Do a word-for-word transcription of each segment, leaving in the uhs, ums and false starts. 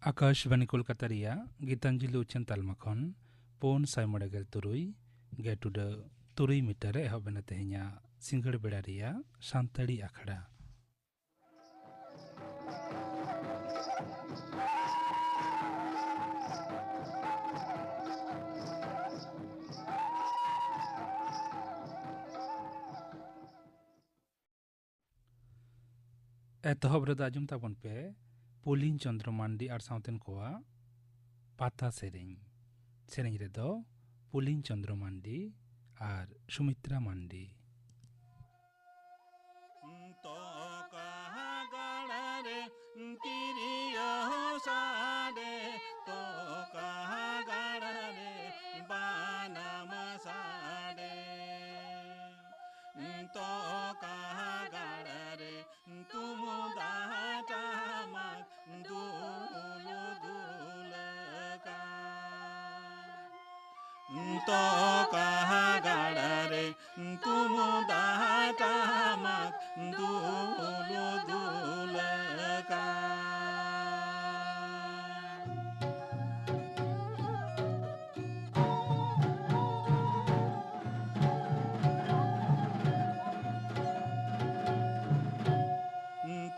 ᱟᱠᱟᱥᱵᱟᱱᱤ ᱠᱳᱞᱠᱟᱛᱟ ᱨᱮᱭᱟᱜ ᱜᱤᱛᱟᱧᱡᱚᱞᱤ ᱩᱪᱷᱟᱹᱱ ᱛᱟᱞᱢᱟ ᱠᱷᱚᱱ ᱯᱩᱱ ᱥᱟᱭ ᱢᱚᱬᱮ ᱜᱮᱞ ᱛᱩᱨᱩᱭ ᱜᱮᱴ ᱩᱰᱟᱹ ᱛᱩᱨᱩᱭ ᱢᱤᱴᱟᱨ ᱨᱮ ᱮᱦᱚᱵ ᱮᱱᱟ ᱛᱮᱦᱮᱧᱟᱜ ᱥᱤᱸᱜᱟᱹᱲ ᱵᱮᱲᱟ ᱨᱮᱭᱟᱜ ᱥᱟᱱᱛᱟᱲᱤ ᱟᱠᱷᱲᱟ᱾ ᱮᱛᱚᱦᱚᱵ ᱨᱮᱫᱚ ᱟᱸᱡᱚᱢ ᱛᱟᱵᱚᱱ ᱯᱮ ᱯᱩᱞᱤᱱ ᱪᱚᱸᱫᱽᱨᱚ ᱢᱟᱱᱰᱤ ᱟᱨ ᱥᱟᱶᱛᱮᱱ ᱠᱚᱣᱟᱜ ᱯᱟᱛᱟ ᱥᱮᱨᱮᱧ᱾ ᱥᱮᱨᱮᱧ ᱨᱮᱫᱚ ᱯᱩᱞᱤᱱ ᱪᱚᱸᱫᱽᱨᱚ ᱢᱟᱱᱰᱤ ᱟᱨ ᱥᱩᱢᱤᱛᱨᱟ ᱢᱟᱱᱰᱤ᱾ ᱛᱚᱠᱟ ᱜᱟᱲ ᱨᱮ ᱛᱤᱨᱭᱳ ᱥᱟᱰᱮ, ᱛᱚᱠᱟ ᱜᱟᱲ ᱨᱮ ᱵᱟᱱᱟᱢ ᱥᱟᱰᱮ᱾ ᱛᱚᱠᱟ ᱜᱟᱲ ᱨᱮ ᱛᱩᱢᱫᱟᱜ ᱴᱟᱢᱟᱠ ᱫᱩᱞ ᱫᱩᱞ ᱠᱟ᱾ ᱛᱚᱠᱟ ᱜᱟᱲ ᱨᱮ ᱛᱩᱢᱫᱟᱜ ᱴᱟᱢᱟᱠ ᱫᱩᱞ ᱫᱩᱞ ᱠᱟ᱾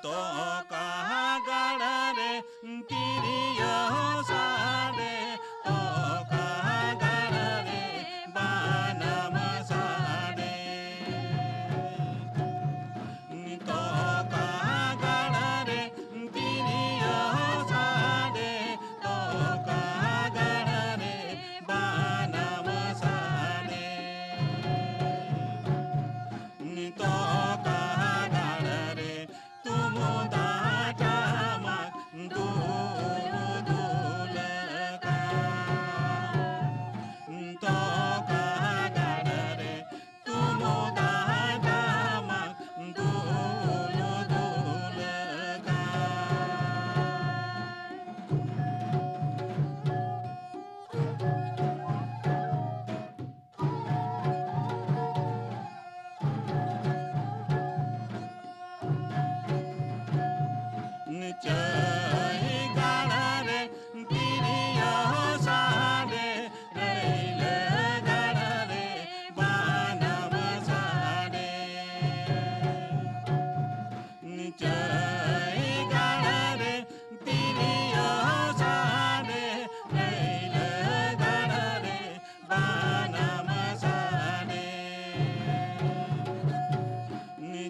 ᱛᱚᱠᱟ ᱜᱟᱲ ᱨᱮ ᱛᱤᱨᱭᱳ ᱥᱟᱰᱮ, ᱛᱚᱠᱟ ᱜᱟᱲ ᱨᱮ ᱵᱟᱱᱟᱢ ᱥᱟᱰᱮ᱾ ᱛᱚ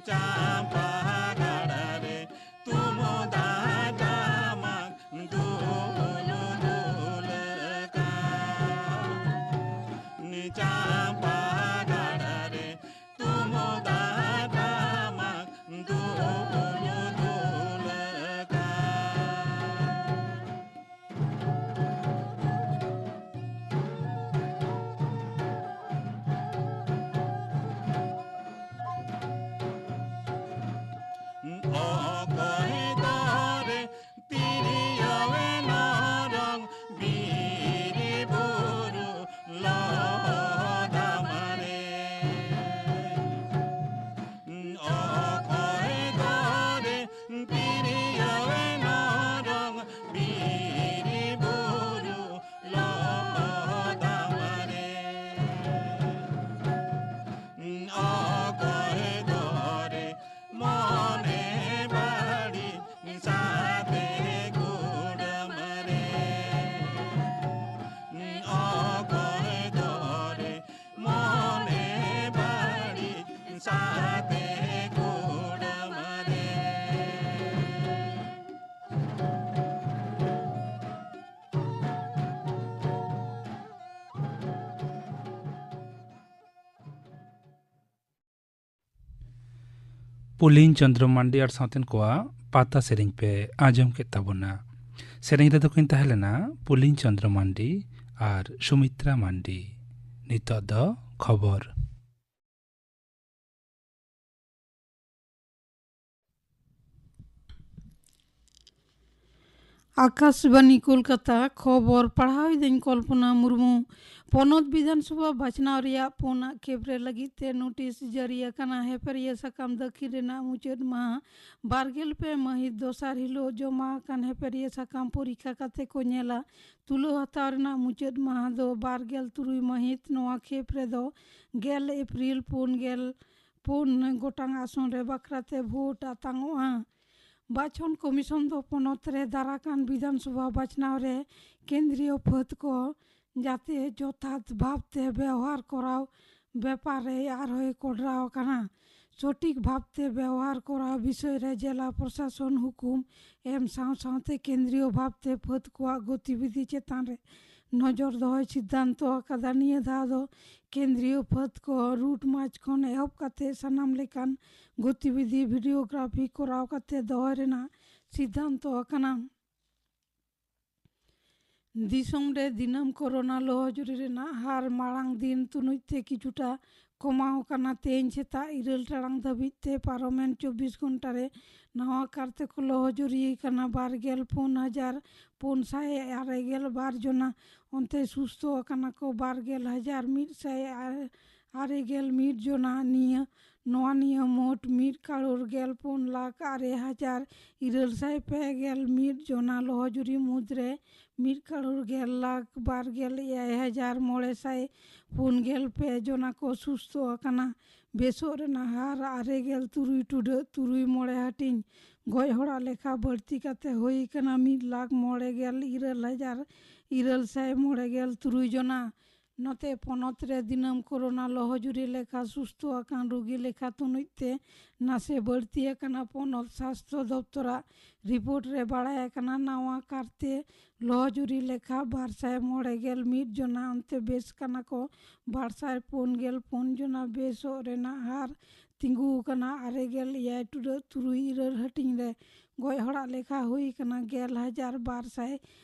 ᱪᱟᱢᱯᱟ ᱜᱟᱲ ᱨᱮ ᱛᱩᱢᱩᱫᱟ ᱴᱟᱢᱟᱠ ᱫᱩᱞ ᱫᱩᱞ ᱠᱟ᱾ ᱪᱟᱢᱯᱟ ᱜᱟᱲ ᱨᱮ ᱛᱩᱢᱩᱫᱟ ᱴᱟᱢᱟᱠ ᱫᱩᱞ ᱫᱩᱞ ᱠᱟ᱾ ᱚᱠᱚᱭ ᱫᱚᱨᱮ ᱛᱤᱨᱭᱳᱣᱮ ᱱᱚᱨᱚᱝ ᱵᱤᱨ ᱵᱩᱨᱩ ᱞᱚᱫᱟᱢ ᱨᱮ᱾ ᱚᱠᱚᱭ ᱫᱚᱨᱮ ᱛᱤᱨᱭᱳᱣᱮ ᱱᱚᱨᱚᱝ ᱵᱤᱨ ᱵᱩᱨᱩ ᱞᱚᱫᱟᱢ ᱨᱮ᱾ ᱚᱠᱚᱭ ᱫᱚᱨᱮ ᱢᱚᱱᱮ ᱵᱟᱹᱲᱤᱡ ᱥᱟᱛᱮ ᱠᱩᱲᱟᱹᱢ ᱨᱮ᱾ ᱚᱠᱚᱭ ᱫᱚᱨᱮ ᱢᱚᱱᱮ ᱵᱟᱹᱲᱤᱡ ᱥᱟᱛᱮ ᱠᱩᱲᱟᱹᱢ ᱨᱮ᱾ ᱯᱩᱞᱤᱱ ᱪᱚᱸᱫᱽᱨᱚ ᱢᱟᱱᱰᱤ ᱟᱨ ᱥᱟᱶᱛᱮᱱ ᱠᱚᱣᱟᱜ ᱯᱟᱛᱟ ᱥᱮᱨᱮᱧ ᱯᱮ ᱟᱸᱡᱚᱢ ᱠᱮᱫ ᱛᱟᱵᱚᱱᱟ᱾ ᱥᱮᱨᱮᱧ ᱨᱮᱫᱚ ᱠᱤᱱ ᱛᱟᱦᱮᱸ ᱞᱮᱱᱟ ᱯᱩᱞᱤᱱ ᱪᱚᱸᱫᱽᱨᱚ ᱢᱟᱱᱰᱤ ᱟᱨ ᱥᱩᱢᱤᱛᱨᱟ ᱢᱟᱱᱰᱤ᱾ ᱱᱤᱛᱚᱜ ᱫᱚ ᱠᱷᱚᱵᱚᱨ᱾ ᱟᱠᱟᱥᱵᱟᱱᱤ ᱠᱳᱞᱠᱟᱛᱟ, ᱠᱷᱚᱵᱚᱨ ᱯᱟᱲᱦᱟᱣ ᱮᱫᱟᱹᱧ ᱠᱚᱞᱯᱚᱱᱟ ᱢᱩᱨᱢᱩ᱾ ᱯᱚᱱᱚᱛ ᱵᱤᱫᱷᱟᱱ ᱥᱚᱵᱷᱟ ᱵᱟᱪᱷᱱᱟᱣ ᱨᱮᱭᱟᱜ ᱯᱩᱱ ᱟᱜ ᱠᱷᱮᱯ ᱨᱮ ᱞᱟᱹᱜᱤᱫ ᱛᱮ ᱱᱳᱴᱤᱥ ᱡᱟᱹᱨᱤ ᱟᱠᱟᱱᱟ᱾ ᱦᱮᱯᱮᱨᱤᱭᱟᱹ ᱥᱟᱠᱟᱢ ᱫᱟᱹᱠᱷᱤᱱ ᱨᱮᱱᱟᱜ ᱢᱩᱪᱟᱹᱫ ᱢᱟᱦᱟ ᱵᱟᱨᱜᱮᱞ ᱯᱮ ᱢᱟᱹᱦᱤᱛ ᱫᱚᱥᱟᱨ ᱦᱤᱞᱳᱜ ᱡᱚᱢᱟ ᱟᱠᱟᱱ ᱦᱮᱯᱮᱨᱤᱭᱟᱹ ᱥᱟᱠᱟᱢ ᱯᱚᱨᱤᱠᱠᱷᱟ ᱠᱟᱛᱮ ᱠᱚ ᱧᱮᱞᱟ᱾ ᱛᱩᱞᱟᱹᱣ ᱦᱟᱛᱟᱣ ᱨᱮᱱᱟᱜ ᱢᱩᱪᱟᱹᱫ ᱢᱟᱦᱟ ᱫᱚ ᱵᱟᱨᱜᱮᱞ ᱛᱩᱨᱩᱭ ᱢᱟᱹᱦᱤᱛ᱾ ᱱᱚᱣᱟ ᱠᱷᱮᱯ ᱨᱮᱫᱚ ᱜᱮᱞ ᱮᱯᱨᱤᱞ ᱯᱩᱱ ᱜᱮᱞ ᱯᱩᱱ ᱜᱚᱴᱟᱝ ᱟᱥᱚᱱ ᱨᱮ ᱵᱟᱠᱷᱨᱟ ᱛᱮ ᱵᱷᱳᱴ ᱟᱛᱟᱝᱚᱜᱼᱟ᱾ ᱵᱟᱪᱷᱚᱱ ᱠᱚᱢᱤᱥᱚᱱ ᱫᱚ ᱯᱚᱱᱚᱛ ᱨᱮ ᱫᱟᱨᱟᱠᱟᱱ ᱵᱤᱫᱷᱟᱱ ᱥᱚᱵᱷᱟ ᱵᱟᱪᱷᱱᱟᱣ ᱨᱮ ᱠᱮᱱᱫᱨᱤᱭᱚ ᱯᱷᱟᱹᱫ ᱠᱚ ᱡᱟᱛᱮ ᱡᱚᱛᱷᱟᱛ ᱵᱷᱟᱵᱽ ᱛᱮ ᱵᱮᱣᱦᱟᱨ ᱠᱚᱨᱟᱣ ᱵᱮᱯᱟᱨ ᱨᱮ ᱟᱨᱦᱚᱸᱭ ᱠᱚᱰᱨᱟᱣ ᱟᱠᱟᱱᱟ᱾ ᱥᱚᱴᱷᱤᱠ ᱵᱷᱟᱵᱽᱛᱮ ᱵᱮᱣᱦᱟᱨ ᱠᱚᱨᱟᱣ ᱵᱤᱥᱚᱭ ᱨᱮ ᱡᱮᱞᱟ ᱯᱨᱚᱥᱟᱥᱚᱱ ᱦᱩᱠᱩᱢ ᱮᱢ ᱥᱟᱶ ᱥᱟᱶᱛᱮ ᱠᱮᱱᱫᱨᱤᱭᱚ ᱵᱷᱟᱵᱽᱛᱮ ᱯᱷᱟᱹᱫ ᱠᱚᱣᱟᱜ ᱜᱚᱛᱤᱵᱤᱫᱷᱤ ᱪᱮᱛᱟᱱ ᱨᱮ ᱱᱚᱡᱚᱨ ᱫᱚᱦᱚᱭ ᱥᱤᱫᱽᱫᱷᱟᱱᱛᱚ ᱟᱠᱟᱫᱟ᱾ ᱱᱤᱭᱟᱹ ᱫᱷᱟᱣ ᱫᱚ ᱠᱮᱱᱫᱨᱤᱭᱚ ᱯᱷᱟᱹᱫ ᱠᱚ ᱨᱩᱴ ᱢᱟᱨᱪ ᱠᱷᱚᱱ ᱮᱦᱚᱵ ᱠᱟᱛᱮ ᱥᱟᱱᱟᱢ ᱞᱮᱠᱟᱱ ᱜᱚᱛᱤᱵᱤᱫᱷᱤ ᱵᱷᱤᱰᱤᱭᱳᱜᱨᱟᱯᱷᱤ ᱠᱚᱨᱟᱣ ᱠᱟᱛᱮ ᱫᱚᱦᱚᱭ ᱨᱮᱱᱟᱜ ᱥᱤᱫᱽᱫᱷᱟᱱᱛᱚ ᱟᱠᱟᱱᱟ᱾ ᱫᱤᱥᱚᱢ ᱨᱮ ᱫᱤᱱᱟᱹᱢ ᱠᱳᱨᱳᱱᱟ ᱞᱚᱦᱚᱡᱩᱨᱤ ᱨᱮᱱᱟᱜ ᱦᱟᱨ ᱢᱟᱲᱟᱝ ᱫᱤᱱ ᱛᱩᱞᱩᱡ ᱛᱮ ᱠᱤᱪᱷᱩᱴᱟ ᱠᱚᱢᱟᱣ ᱟᱠᱟᱱᱟ᱾ ᱛᱮᱦᱮᱧ ᱥᱮᱛᱟᱜ ᱤᱨᱟᱹᱞ ᱴᱟᱲᱟᱝ ᱫᱷᱟᱹᱵᱤᱡ ᱛᱮ ᱯᱟᱨᱚᱢᱮᱱ ᱪᱚᱵᱵᱤᱥ ᱜᱷᱚᱱᱴᱟ ᱨᱮ ᱱᱟᱣᱟ ᱠᱟᱨ ᱛᱮᱠᱚ ᱞᱚᱦᱚᱡᱩᱨᱤ ᱟᱠᱟᱱᱟ ᱵᱟᱨ ᱜᱮᱞ ᱯᱩᱱ ᱦᱟᱡᱟᱨ ᱯᱩᱱ ᱥᱟᱭ ᱟᱨᱮ ᱜᱮᱞ ᱵᱟᱨ ᱡᱚᱱᱟ᱾ ᱚᱱᱛᱮ ᱥᱩᱥᱛᱷᱚ ᱟᱠᱟᱱᱟ ᱠᱚ ᱵᱟᱨ ᱜᱮᱞ ᱦᱟᱡᱟᱨ ᱢᱤᱫ ᱥᱟᱭ ᱟᱨᱮ ᱜᱮᱞ ᱢᱤᱫ ᱡᱚᱱᱟ᱾ ᱱᱤᱭᱟᱹ ᱱᱚᱣᱟ ᱱᱤᱭᱟᱹ ᱢᱳᱴ ᱢᱤᱫ ᱠᱟᱨᱳᱲ ᱜᱮᱞ ᱯᱩᱱ ᱞᱟᱠᱷ ᱟᱨᱮ ᱦᱟᱡᱟᱨ ᱤᱨᱟᱹᱞ ᱥᱟᱭ ᱯᱮ ᱜᱮᱞ ᱢᱤᱫ ᱡᱚᱱᱟ ᱞᱚᱦᱚᱡᱩᱨᱤ ᱢᱩᱫᱽᱨᱮ ᱢᱤᱫ ᱠᱟᱨᱳᱲ ᱜᱮᱞ ᱞᱟᱠᱷ ᱵᱟᱨ ᱜᱮᱞ ᱮᱭᱟᱭ ᱦᱟᱡᱟᱨ ᱢᱚᱬᱮ ᱥᱟᱭ ᱯᱩᱱ ᱜᱮᱞ ᱯᱮ ᱡᱚᱱᱟ ᱠᱚ ᱥᱩᱥᱛᱷᱚ ᱟᱠᱟᱱᱟ᱾ ᱵᱮᱥᱚᱜ ᱨᱮᱱᱟᱜ ᱦᱟᱨ ᱟᱨᱮ ᱜᱮᱞ ᱛᱩᱨᱩᱭ ᱴᱩᱰᱟᱹᱜ ᱛᱩᱨᱩᱭ ᱢᱚᱬᱮ ᱦᱟᱹᱴᱤᱧ᱾ ᱜᱚᱡ ᱦᱚᱲᱟᱜ ᱞᱮᱠᱷᱟ ᱵᱟᱹᱲᱛᱤ ᱠᱟᱛᱮ ᱦᱩᱭ ᱟᱠᱟᱱᱟ ᱢᱤᱫ ᱞᱟᱠᱷ ᱢᱚᱬᱮ ᱜᱮᱞ ᱤᱨᱟᱹᱞ ᱦᱟᱡᱟᱨ ᱤᱨᱟᱹᱞ ᱥᱟᱭ ᱢᱚᱬᱮ ᱜᱮᱞ ᱛᱩᱨᱩᱭ ᱡᱚᱱᱟ᱾ ᱱᱚᱛᱮ ᱯᱚᱱᱚᱛ ᱨᱮ ᱫᱤᱱᱟᱹᱢ ᱠᱳᱨᱳᱱᱟ ᱞᱚᱦᱚᱡᱩᱨᱤ ᱞᱮᱠᱷᱟ ᱥᱩᱥᱛᱷᱚ ᱟᱠᱟᱱ ᱨᱩᱜᱤ ᱞᱮᱠᱷᱟ ᱛᱩᱞᱩᱡ ᱛᱮ ᱱᱟᱥᱮ ᱵᱟᱹᱲᱛᱤ ᱟᱠᱟᱱᱟ᱾ ᱯᱚᱱᱚᱛ ᱥᱟᱥᱛᱷᱚ ᱫᱚᱯᱛᱚᱨᱟᱜ ᱨᱤᱯᱳᱨᱴ ᱨᱮ ᱵᱟᱲᱟᱭ ᱟᱠᱟᱱᱟ, ᱱᱟᱣᱟ ᱠᱟᱨᱛᱮ ᱞᱚᱦᱚᱡᱩᱨᱤ ᱞᱮᱠᱷᱟ ᱵᱟᱨ ᱥᱟᱭ ᱢᱚᱬᱮ ᱜᱮᱞ ᱢᱤᱫ ᱡᱚᱱᱟ, ᱚᱱᱛᱮ ᱵᱮᱥ ᱠᱟᱱᱟ ᱠᱚ ᱵᱟᱨ ᱥᱟᱭ ᱯᱩᱱ ᱜᱮᱞ ᱯᱩᱱ ᱡᱚᱱᱟ᱾ ᱵᱮᱥᱚᱜ ᱨᱮᱱᱟᱜ ᱦᱟᱨ ᱛᱤᱸᱜᱩ ᱟᱠᱟᱱᱟ ᱟᱨᱮ ᱜᱮᱞ ᱮᱭᱟᱭ ᱴᱩᱰᱟᱹᱜ ᱛᱩᱨᱩᱭ ᱤᱨᱟᱹᱞ ᱦᱟᱹᱴᱤᱧ ᱨᱮ᱾ ᱜᱚᱡ ᱦᱚᱲᱟᱜ ᱞᱮᱠᱷᱟ ᱦᱩᱭ ᱟᱠᱟᱱᱟ ᱜᱮᱞ ᱦᱟᱡᱟᱨ ᱵᱟᱨ ᱥᱟᱭ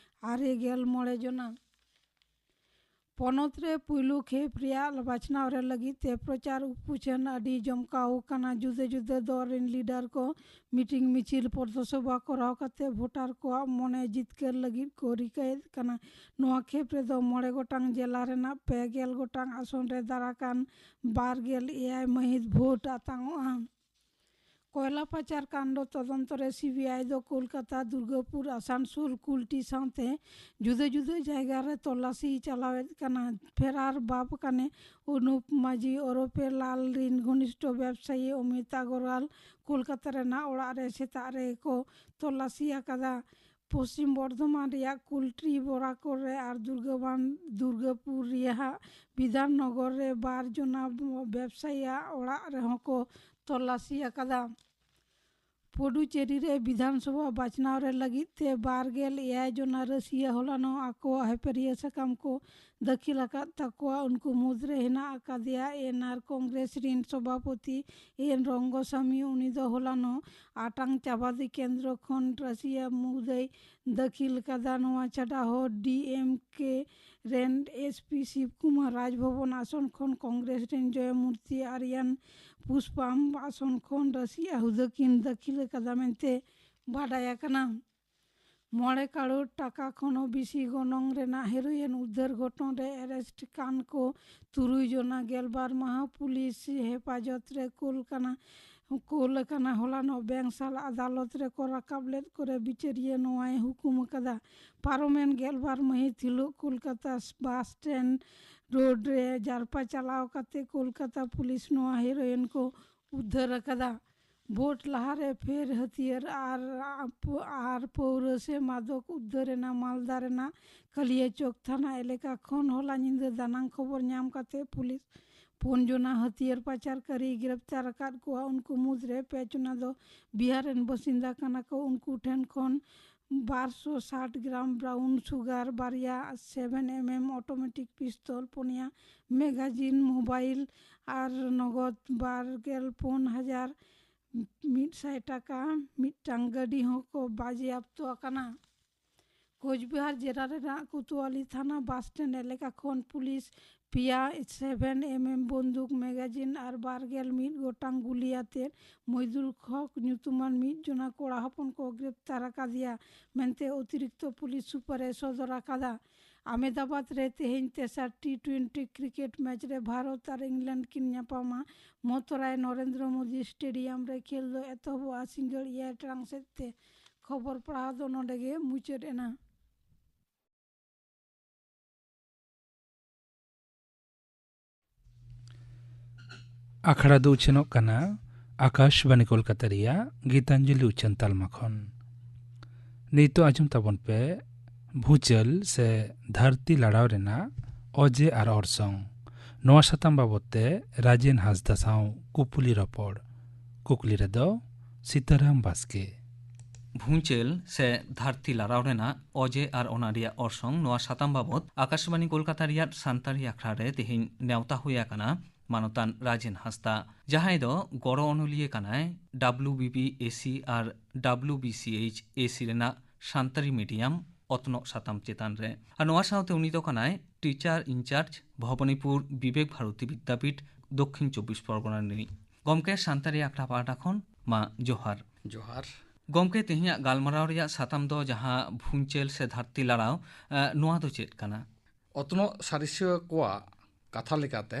ᱟᱨᱮ ᱜᱮᱞ ᱢᱚᱬᱮ ᱡᱚᱱᱟ᱾ ᱯᱚᱱᱚᱛ ᱨᱮ ᱯᱩᱭᱞᱩ ᱠᱷᱮᱯ ᱨᱮᱭᱟᱜ ᱵᱟᱪᱷᱱᱟᱣ ᱨᱮ ᱞᱟᱹᱜᱤᱫ ᱛᱮ ᱯᱨᱚᱪᱟᱨ ᱩᱯᱩᱪᱷᱟᱹᱱ ᱟᱹᱰᱤ ᱡᱚᱢᱠᱟᱣ ᱟᱠᱟᱱᱟ᱾ ᱡᱩᱫᱟᱹ ᱡᱩᱫᱟᱹ ᱫᱚᱞ ᱨᱮᱱ ᱞᱤᱰᱟᱨ ᱠᱚ ᱢᱤᱴᱤᱝ, ᱢᱤᱪᱷᱤᱞ, ᱯᱚᱫᱽᱫᱷᱚ ᱥᱚᱵᱷᱟ ᱠᱚᱨᱟᱣ ᱠᱟᱛᱮ ᱵᱷᱳᱴᱟᱨ ᱠᱚᱣᱟᱜ ᱢᱚᱱᱮ ᱡᱤᱛᱠᱟᱹᱨ ᱞᱟᱹᱜᱤᱫ ᱠᱚ ᱨᱤᱠᱟᱹᱭᱮᱫ ᱠᱟᱱᱟ᱾ ᱱᱚᱣᱟ ᱠᱷᱮᱯ ᱨᱮᱫᱚ ᱢᱚᱬᱮ ᱜᱚᱴᱟᱝ ᱡᱮᱞᱟ ᱨᱮᱱᱟᱜ ᱯᱮ ᱜᱮᱞ ᱜᱚᱴᱟᱝ ᱟᱥᱚᱱ ᱨᱮ ᱫᱟᱨᱟᱠᱟᱱ ᱵᱟᱨ ᱜᱮᱞ ᱮᱭᱟᱭ ᱢᱟᱹᱦᱤᱛ ᱵᱷᱳᱴ ᱟᱛᱟᱝᱚᱜᱼᱟ᱾ ᱠᱚᱭᱞᱟ ᱯᱟᱪᱟᱨ ᱠᱟᱱᱰ ᱛᱚᱫᱚᱱᱛᱚ ᱨᱮ ᱥᱤᱵᱤᱟᱭ ᱫᱚ ᱠᱳᱞᱠᱟᱛᱟ, ᱫᱩᱨᱜᱟᱯᱩᱨ, ᱟᱥᱟᱱᱥᱳᱞ, ᱠᱩᱞᱴᱤ ᱥᱟᱶᱛᱮ ᱡᱩᱫᱟᱹ ᱡᱩᱫᱟᱹ ᱡᱟᱭᱜᱟ ᱨᱮ ᱛᱚᱞᱟᱥᱤ ᱪᱟᱞᱟᱣᱮᱫ ᱠᱟᱱᱟ᱾ ᱯᱷᱮᱨᱟᱨ ᱵᱟᱵ ᱠᱟᱱᱮ ᱚᱱᱩᱯ ᱢᱟᱹᱡᱷᱤ ᱳᱨᱚᱯᱮ ᱞᱟᱞ ᱨᱤᱱ ᱜᱷᱚᱱᱤᱥᱴᱷᱚ ᱵᱮᱵᱽᱥᱟᱭᱤ ᱚᱢᱤᱛ ᱟᱜᱚᱨᱣᱟᱞ ᱠᱳᱞᱠᱟᱛᱟ ᱨᱮᱱᱟᱜ ᱚᱲᱟᱜ ᱨᱮ ᱥᱮᱛᱟᱜ ᱨᱮ ᱠᱚ ᱛᱚᱞᱟᱥᱤ ᱟᱠᱟᱫᱟ᱾ ᱯᱚᱥᱪᱤᱢ ᱵᱚᱨᱫᱷᱚᱢᱟᱱ ᱨᱮᱭᱟᱜ ᱠᱩᱞᱴᱤ ᱵᱚᱨᱟᱠᱚᱨ ᱨᱮ ᱟᱨ ᱫᱩᱨᱜᱟᱵᱟᱱ-, ᱫᱩᱨᱜᱟᱯᱩᱨ ᱨᱮᱭᱟᱜ ᱵᱤᱫᱷᱟᱱ ᱱᱚᱜᱚᱨ ᱨᱮ ᱵᱟᱨ ᱡᱚᱱᱟ ᱵᱮᱵᱽᱥᱟᱭᱤᱭᱟᱜ ᱚᱲᱟᱜ ᱨᱮᱦᱚᱸ ᱠᱚ ᱛᱚᱞᱟᱥᱤ ᱟᱠᱟᱫᱟ᱾ ᱯᱩᱰᱩᱪᱮᱨᱤ ᱨᱮ ᱵᱤᱫᱷᱟᱱ ᱥᱚᱵᱷᱟ ᱵᱟᱪᱷᱱᱟᱣ ᱨᱮ ᱞᱟᱹᱜᱤᱫ ᱛᱮ ᱵᱟᱨ ᱜᱮᱞ ᱮᱭᱟᱭ ᱡᱚᱱᱟ ᱨᱟᱹᱥᱤᱭᱟᱹ ᱦᱚᱞᱟᱱᱚᱜ ᱟᱠᱚᱣᱟᱜ ᱦᱮᱯᱮᱨᱤᱭᱟᱹ ᱥᱟᱠᱟᱢ ᱠᱚ ᱫᱟᱹᱠᱷᱤᱞ ᱟᱠᱟᱫ ᱛᱟᱠᱚᱣᱟ᱾ ᱩᱱᱠᱩ ᱢᱩᱫᱽᱨᱮ ᱦᱮᱱᱟᱜ ᱟᱠᱟᱫᱮᱭᱟ ᱮᱱ ᱟᱨ ᱠᱚᱝᱜᱨᱮᱥ ᱨᱤᱱ ᱥᱚᱵᱷᱟᱯᱚᱛᱤ ᱮᱱ ᱨᱚᱝᱜᱚᱥᱟᱢᱤ᱾ ᱩᱱᱤ ᱫᱚ ᱦᱚᱞᱟᱱᱚᱜ ᱟᱴᱟᱝ ᱪᱟᱵᱟᱫᱤ ᱠᱮᱱᱫᱨᱚ ᱠᱷᱚᱱ ᱨᱟᱹᱥᱤᱭᱟᱹ ᱢᱩᱫᱟᱹᱭ ᱫᱟᱹᱠᱷᱤᱞ ᱠᱟᱫᱟ᱾ ᱱᱚᱣᱟ ᱪᱷᱟᱰᱟ ᱦᱚᱸ ᱰᱤ ᱮᱢ ᱠᱮ ᱨᱮᱱ ᱮᱥ ᱯᱤ ᱥᱤᱵ ᱠᱩᱢᱟᱨ, ᱨᱟᱡᱽᱵᱷᱚᱵᱚᱱ ᱟᱥᱚᱱ ᱠᱷᱚᱱ ᱠᱚᱝᱜᱨᱮᱥ ᱨᱮᱱ ᱡᱚᱭᱚᱢᱩᱨᱛᱤ ᱟᱨᱭᱟᱱ, ᱯᱩᱥᱯᱟᱢ ᱟᱥᱚᱱ ᱠᱷᱚᱱ ᱨᱟᱹᱥᱤᱭᱟ ᱦᱩᱫᱟᱹ ᱠᱤᱱ ᱫᱟᱹᱠᱷᱤᱞ ᱟᱠᱟᱫᱟ ᱢᱮᱱᱛᱮ ᱵᱟᱰᱟᱭ ᱟᱠᱟᱱᱟ᱾ ᱢᱚᱬᱮ ᱠᱟᱨᱳᱲ ᱴᱟᱠᱟ ᱠᱷᱚᱱ ᱦᱚᱸ ᱵᱮᱥᱤ ᱜᱚᱱᱚᱝ ᱨᱮᱱᱟᱜ ᱦᱮᱨᱳᱭᱤᱱ ᱩᱫᱽᱫᱷᱟᱹᱨ ᱜᱷᱚᱴᱚᱱ ᱨᱮ ᱮᱨᱮᱥᱴ ᱠᱟᱱ ᱠᱚ ᱛᱩᱨᱩᱭ ᱡᱚᱱᱟ ᱜᱮᱞᱵᱟᱨ ᱢᱟᱦᱟ ᱯᱩᱞᱤᱥ ᱦᱮᱯᱟᱡᱚᱛ ᱨᱮ ᱠᱳᱞ ᱠᱟᱱᱟ, ᱠᱳᱞ ᱟᱠᱟᱱᱟ᱾ ᱦᱚᱞᱟᱱᱚᱜ ᱵᱮᱝᱥᱟᱞ ᱟᱫᱟᱞᱚᱛ ᱨᱮᱠᱚ ᱨᱟᱠᱟᱵ ᱞᱮᱫ ᱠᱚᱨᱮ ᱵᱤᱪᱟᱹᱨᱤᱭᱟᱹ ᱱᱚᱣᱟᱭ ᱦᱩᱠᱩᱢ ᱟᱠᱟᱫᱟ᱾ ᱯᱟᱨᱚᱢᱮᱱ ᱜᱮᱞᱵᱟᱨ ᱢᱟᱹᱦᱤᱛ ᱦᱤᱞᱳᱜ ᱠᱳᱞᱠᱟᱛᱟ ᱵᱟᱥ ᱥᱴᱮᱱᱰ ᱨᱳᱰ ᱨᱮ ᱡᱟᱨᱯᱟ ᱪᱟᱞᱟᱣ ᱠᱟᱛᱮ ᱠᱳᱞᱠᱟᱛᱟ ᱯᱩᱞᱤᱥ ᱱᱚᱣᱟ ᱦᱮᱨᱳᱭᱤᱱ ᱠᱚ ᱩᱫᱽᱫᱷᱟᱹᱨ ᱟᱠᱟᱫᱟ᱾ ᱵᱷᱳᱴ ᱞᱟᱦᱟᱨᱮ ᱯᱷᱮᱨ ᱦᱟᱹᱛᱭᱟᱹᱨ ᱟᱨ, ᱟᱨ ᱯᱟᱹᱣᱨᱟᱹ ᱥᱮ ᱢᱟᱫᱚᱠ ᱩᱫᱽᱫᱷᱟᱹᱨ ᱮᱱᱟ᱾ ᱢᱟᱞᱫᱟ ᱨᱮᱱᱟᱜ ᱠᱟᱞᱤᱭᱟᱪᱚᱠ ᱛᱷᱟᱱᱟ ᱮᱞᱟᱠᱟ ᱠᱷᱚᱱ ᱦᱚᱞᱟ ᱧᱤᱫᱟᱹ ᱫᱟᱱᱟᱝ ᱠᱷᱚᱵᱚᱨ ᱧᱟᱢ ᱠᱟᱛᱮ ᱯᱩᱞᱤᱥ ᱯᱩᱱ ᱡᱚᱱᱟ ᱦᱟᱹᱛᱭᱟᱹᱨ ᱯᱟᱪᱟᱨᱠᱟᱹᱨᱤ ᱜᱨᱮᱯᱛᱟᱨ ᱟᱠᱟᱫ ᱠᱚᱣᱟ᱾ ᱩᱱᱠᱩ ᱢᱩᱫᱽᱨᱮ ᱯᱮ ᱡᱚᱱᱟ ᱫᱚ ᱵᱤᱦᱟᱨ ᱨᱮᱱ ᱵᱟᱥᱤᱱᱫᱟ ᱠᱟᱱᱟ ᱠᱚ᱾ ᱩᱱᱠᱩ ᱴᱷᱮᱱ ᱠᱷᱚᱱ ᱵᱟᱨᱥᱚ ᱥᱟᱴ ᱜᱨᱟᱢ ᱵᱨᱟᱣᱩᱱ ᱥᱩᱜᱟᱨ, ᱵᱟᱨᱭᱟ ᱥᱮᱵᱷᱮᱱ ᱮᱢ ᱮᱢ ᱚᱴᱳᱢᱮᱴᱤᱠ ᱯᱤᱥᱛᱚᱞ, ᱯᱩᱱᱭᱟ ᱢᱮᱜᱟᱡᱤᱱ, ᱢᱳᱵᱟᱭᱤᱞ ᱟᱨ ᱱᱚᱜᱚᱫ ᱵᱟᱨ ᱜᱮᱞ ᱯᱩᱱ ᱦᱟᱡᱟᱨ ᱢᱤᱫ ᱥᱟᱭ ᱴᱟᱠᱟ, ᱢᱤᱫᱴᱟᱝ ᱜᱟᱹᱰᱤ ᱦᱚᱸᱠᱚ ᱵᱟᱡᱮᱭᱟᱯᱛᱚ ᱟᱠᱟᱱᱟ᱾ ᱠᱳᱪᱵᱤᱦᱟᱨ ᱡᱮᱞᱟ ᱨᱮᱱᱟᱜ ᱠᱳᱛᱳᱣᱟᱞᱤ ᱛᱷᱟᱱᱟ ᱵᱟᱥ ᱥᱴᱮᱱᱰ ᱮᱞᱟᱠᱟ ᱠᱷᱚᱱ ᱯᱩᱞᱤᱥ ᱯᱮᱭᱟ ᱥᱮᱵᱷᱮᱱ ᱮᱢ ᱮᱢ ᱵᱚᱱᱫᱩᱠ, ᱢᱮᱜᱟᱡᱤᱱ ᱟᱨ ᱵᱟᱨ ᱜᱮᱞ ᱢᱤᱫ ᱜᱚᱴᱟᱝ ᱜᱩᱞᱤ ᱟᱛᱮ ᱢᱚᱭᱫᱩᱞ ᱦᱚᱠ ᱧᱩᱛᱩᱢᱟᱱ ᱢᱤᱫ ᱡᱚᱱᱟ ᱠᱚᱲᱟ ᱦᱚᱯᱚᱱ ᱠᱚ ᱜᱨᱮᱯᱛᱟᱨ ᱟᱠᱟᱫᱮᱭᱟ ᱢᱮᱱᱛᱮ ᱚᱛᱤᱨᱤᱠᱛᱚ ᱯᱩᱞᱤᱥ ᱥᱩᱯᱟᱨ ᱮ ᱥᱚᱫᱚᱨ ᱟᱠᱟᱫᱟ᱾ ᱟᱦᱢᱮᱫᱟᱵᱟᱫᱽ ᱨᱮ ᱛᱮᱦᱮᱧ ᱛᱮᱥᱟᱨ ᱴᱤ ᱴᱩᱭᱮᱱᱴᱤ ᱠᱨᱤᱠᱮᱴ ᱢᱮᱪ ᱨᱮ ᱵᱷᱟᱨᱚᱛ ᱟᱨ ᱤᱝᱞᱮᱱᱰ ᱠᱤᱱ ᱧᱟᱯᱟᱢᱟ᱾ ᱢᱚᱛᱚᱨᱟᱭ ᱱᱚᱨᱮᱱᱫᱨᱚ ᱢᱳᱫᱤ ᱥᱴᱮᱰᱤᱭᱟᱢ ᱨᱮ ᱠᱷᱮᱞ ᱫᱚ ᱮᱛᱚᱦᱚᱵᱚᱜᱼᱟ ᱥᱤᱸᱜᱟᱹᱲ ᱮᱭᱟᱭ ᱴᱟᱲᱟᱝ ᱥᱮᱫ ᱛᱮ᱾ ᱠᱷᱚᱵᱚᱨ ᱯᱟᱲᱦᱟᱣ ᱫᱚ ᱱᱚᱰᱮ ᱜᱮ ᱢᱩᱪᱟᱹᱫ ᱮᱱᱟ᱾ ᱟᱠᱷᱲᱟ ᱫᱚ ᱩᱪᱷᱟᱹᱱᱚᱜ ᱠᱟᱱᱟ ᱟᱠᱟᱥᱵᱟᱱᱤ ᱠᱳᱞᱠᱟᱛᱟ ᱨᱮᱭᱟᱜ ᱜᱤᱛᱟᱧᱡᱚᱞᱤ ᱩᱪᱷᱟᱹᱱ ᱛᱟᱞᱢᱟ ᱠᱷᱚᱱ᱾ ᱱᱤᱛᱚᱜ ᱟᱸᱡᱚᱢ ᱛᱟᱵᱚᱱ ᱯᱮ ᱵᱷᱩᱪᱟᱹᱞ ᱥᱮ ᱫᱷᱟᱹᱨᱛᱤ ᱞᱟᱲᱟᱣ ᱨᱮᱱᱟᱜ ᱚᱡᱮ ᱟᱨ ᱚᱨᱥᱚᱝ᱾ ᱱᱚᱣᱟ ᱥᱟᱛᱟᱢ ᱵᱟᱵᱚᱛ ᱛᱮ ᱨᱟᱡᱮᱱ ᱦᱟᱸᱥᱫᱟ ᱥᱟᱶ ᱠᱩᱯᱩᱞᱤ ᱨᱚᱯᱚᱲ᱾ ᱠᱩᱠᱞᱤ ᱨᱮᱫᱚ ᱥᱤᱛᱟᱨᱟᱢ ᱵᱟᱥᱠᱮ᱾ ᱵᱷᱩᱸᱪᱟᱹᱞ ᱥᱮ ᱫᱷᱟᱹᱨᱛᱤ ᱞᱟᱲᱟᱣ ᱨᱮᱱᱟᱜ ᱚᱡᱮ ᱟᱨ ᱚᱱᱟ ᱨᱮᱭᱟᱜ ᱚᱨᱥᱚᱝ, ᱱᱚᱣᱟ ᱥᱟᱛᱟᱢ ᱵᱟᱵᱚᱛ ᱟᱠᱟᱥᱵᱟᱬᱤ ᱠᱳᱞᱠᱟᱛᱟ ᱨᱮᱭᱟᱜ ᱥᱟᱱᱛᱟᱲᱤ ᱟᱠᱷᱲᱟ ᱨᱮ ᱛᱮᱦᱮᱧ ᱱᱮᱣᱛᱟ ᱦᱩᱭ ᱟᱠᱟᱱᱟ ᱢᱟᱱᱚᱛᱟᱱ ᱨᱟᱡᱮᱱ ᱦᱟᱸᱥᱫᱟ, ᱡᱟᱦᱟᱸᱭ ᱫᱚ ᱜᱚᱲᱚ ᱚᱱᱚᱞᱤᱭᱟᱹ ᱠᱟᱱᱟᱭ ᱰᱟᱵᱞᱤᱭᱩ ᱵᱤ ᱵᱤ ᱮ ᱥᱤ ᱟᱨ ᱰᱟᱵᱞᱤᱭᱩ ᱵᱤ ᱥᱤ ᱮᱭᱤᱪ ᱮ ᱥᱤ ᱨᱮᱱᱟᱜ ᱥᱟᱱᱛᱟᱲᱤ ᱢᱤᱰᱤᱭᱟᱢ ᱚᱛᱱᱚᱜ ᱥᱟᱛᱟᱢ ᱪᱮᱛᱟᱱ ᱨᱮ᱾ ᱟᱨ ᱱᱚᱣᱟ ᱥᱟᱶᱛᱮ ᱩᱱᱤ ᱫᱚ ᱠᱟᱱᱟᱭ ᱴᱤᱪᱟᱨ ᱤᱱᱪᱟᱨᱡᱽ ᱵᱷᱚᱵᱚᱱᱤᱯᱩᱨ ᱵᱤᱵᱮᱠ ᱵᱷᱟᱨᱚᱛᱤ ᱵᱤᱫᱽᱫᱟᱯᱤᱴ, ᱫᱚᱠᱠᱷᱤᱱ ᱪᱚᱵᱵᱤᱥ ᱯᱚᱨᱜᱚᱱᱟ ᱨᱤᱱᱤᱡ᱾ ᱜᱚᱢᱠᱮ, ᱥᱟᱱᱛᱟᱲᱤ ᱟᱠᱷᱲᱟ ᱯᱟᱦᱴᱟ ᱠᱷᱚᱱ ᱢᱟ ᱡᱚᱦᱟᱨ᱾ ᱡᱚᱦᱟᱨ᱾ ᱜᱚᱢᱠᱮ, ᱛᱮᱦᱮᱧᱟᱜ ᱜᱟᱞᱢᱟᱨᱟᱣ ᱨᱮᱭᱟᱜ ᱥᱟᱛᱟᱢ ᱫᱚ ᱡᱟᱦᱟᱸ ᱵᱷᱩᱧᱪᱟᱹᱞ ᱥᱮ ᱫᱷᱟᱹᱨᱛᱤ ᱞᱟᱲᱟᱣ, ᱮ, ᱱᱚᱣᱟ ᱫᱚ ᱪᱮᱫ ᱠᱟᱱᱟ? ᱚᱛᱱᱚᱜ ᱥᱟᱬᱮᱥᱤᱭᱟᱹ ᱠᱚᱣᱟᱜ ᱠᱟᱛᱷᱟ ᱞᱮᱠᱟᱛᱮ,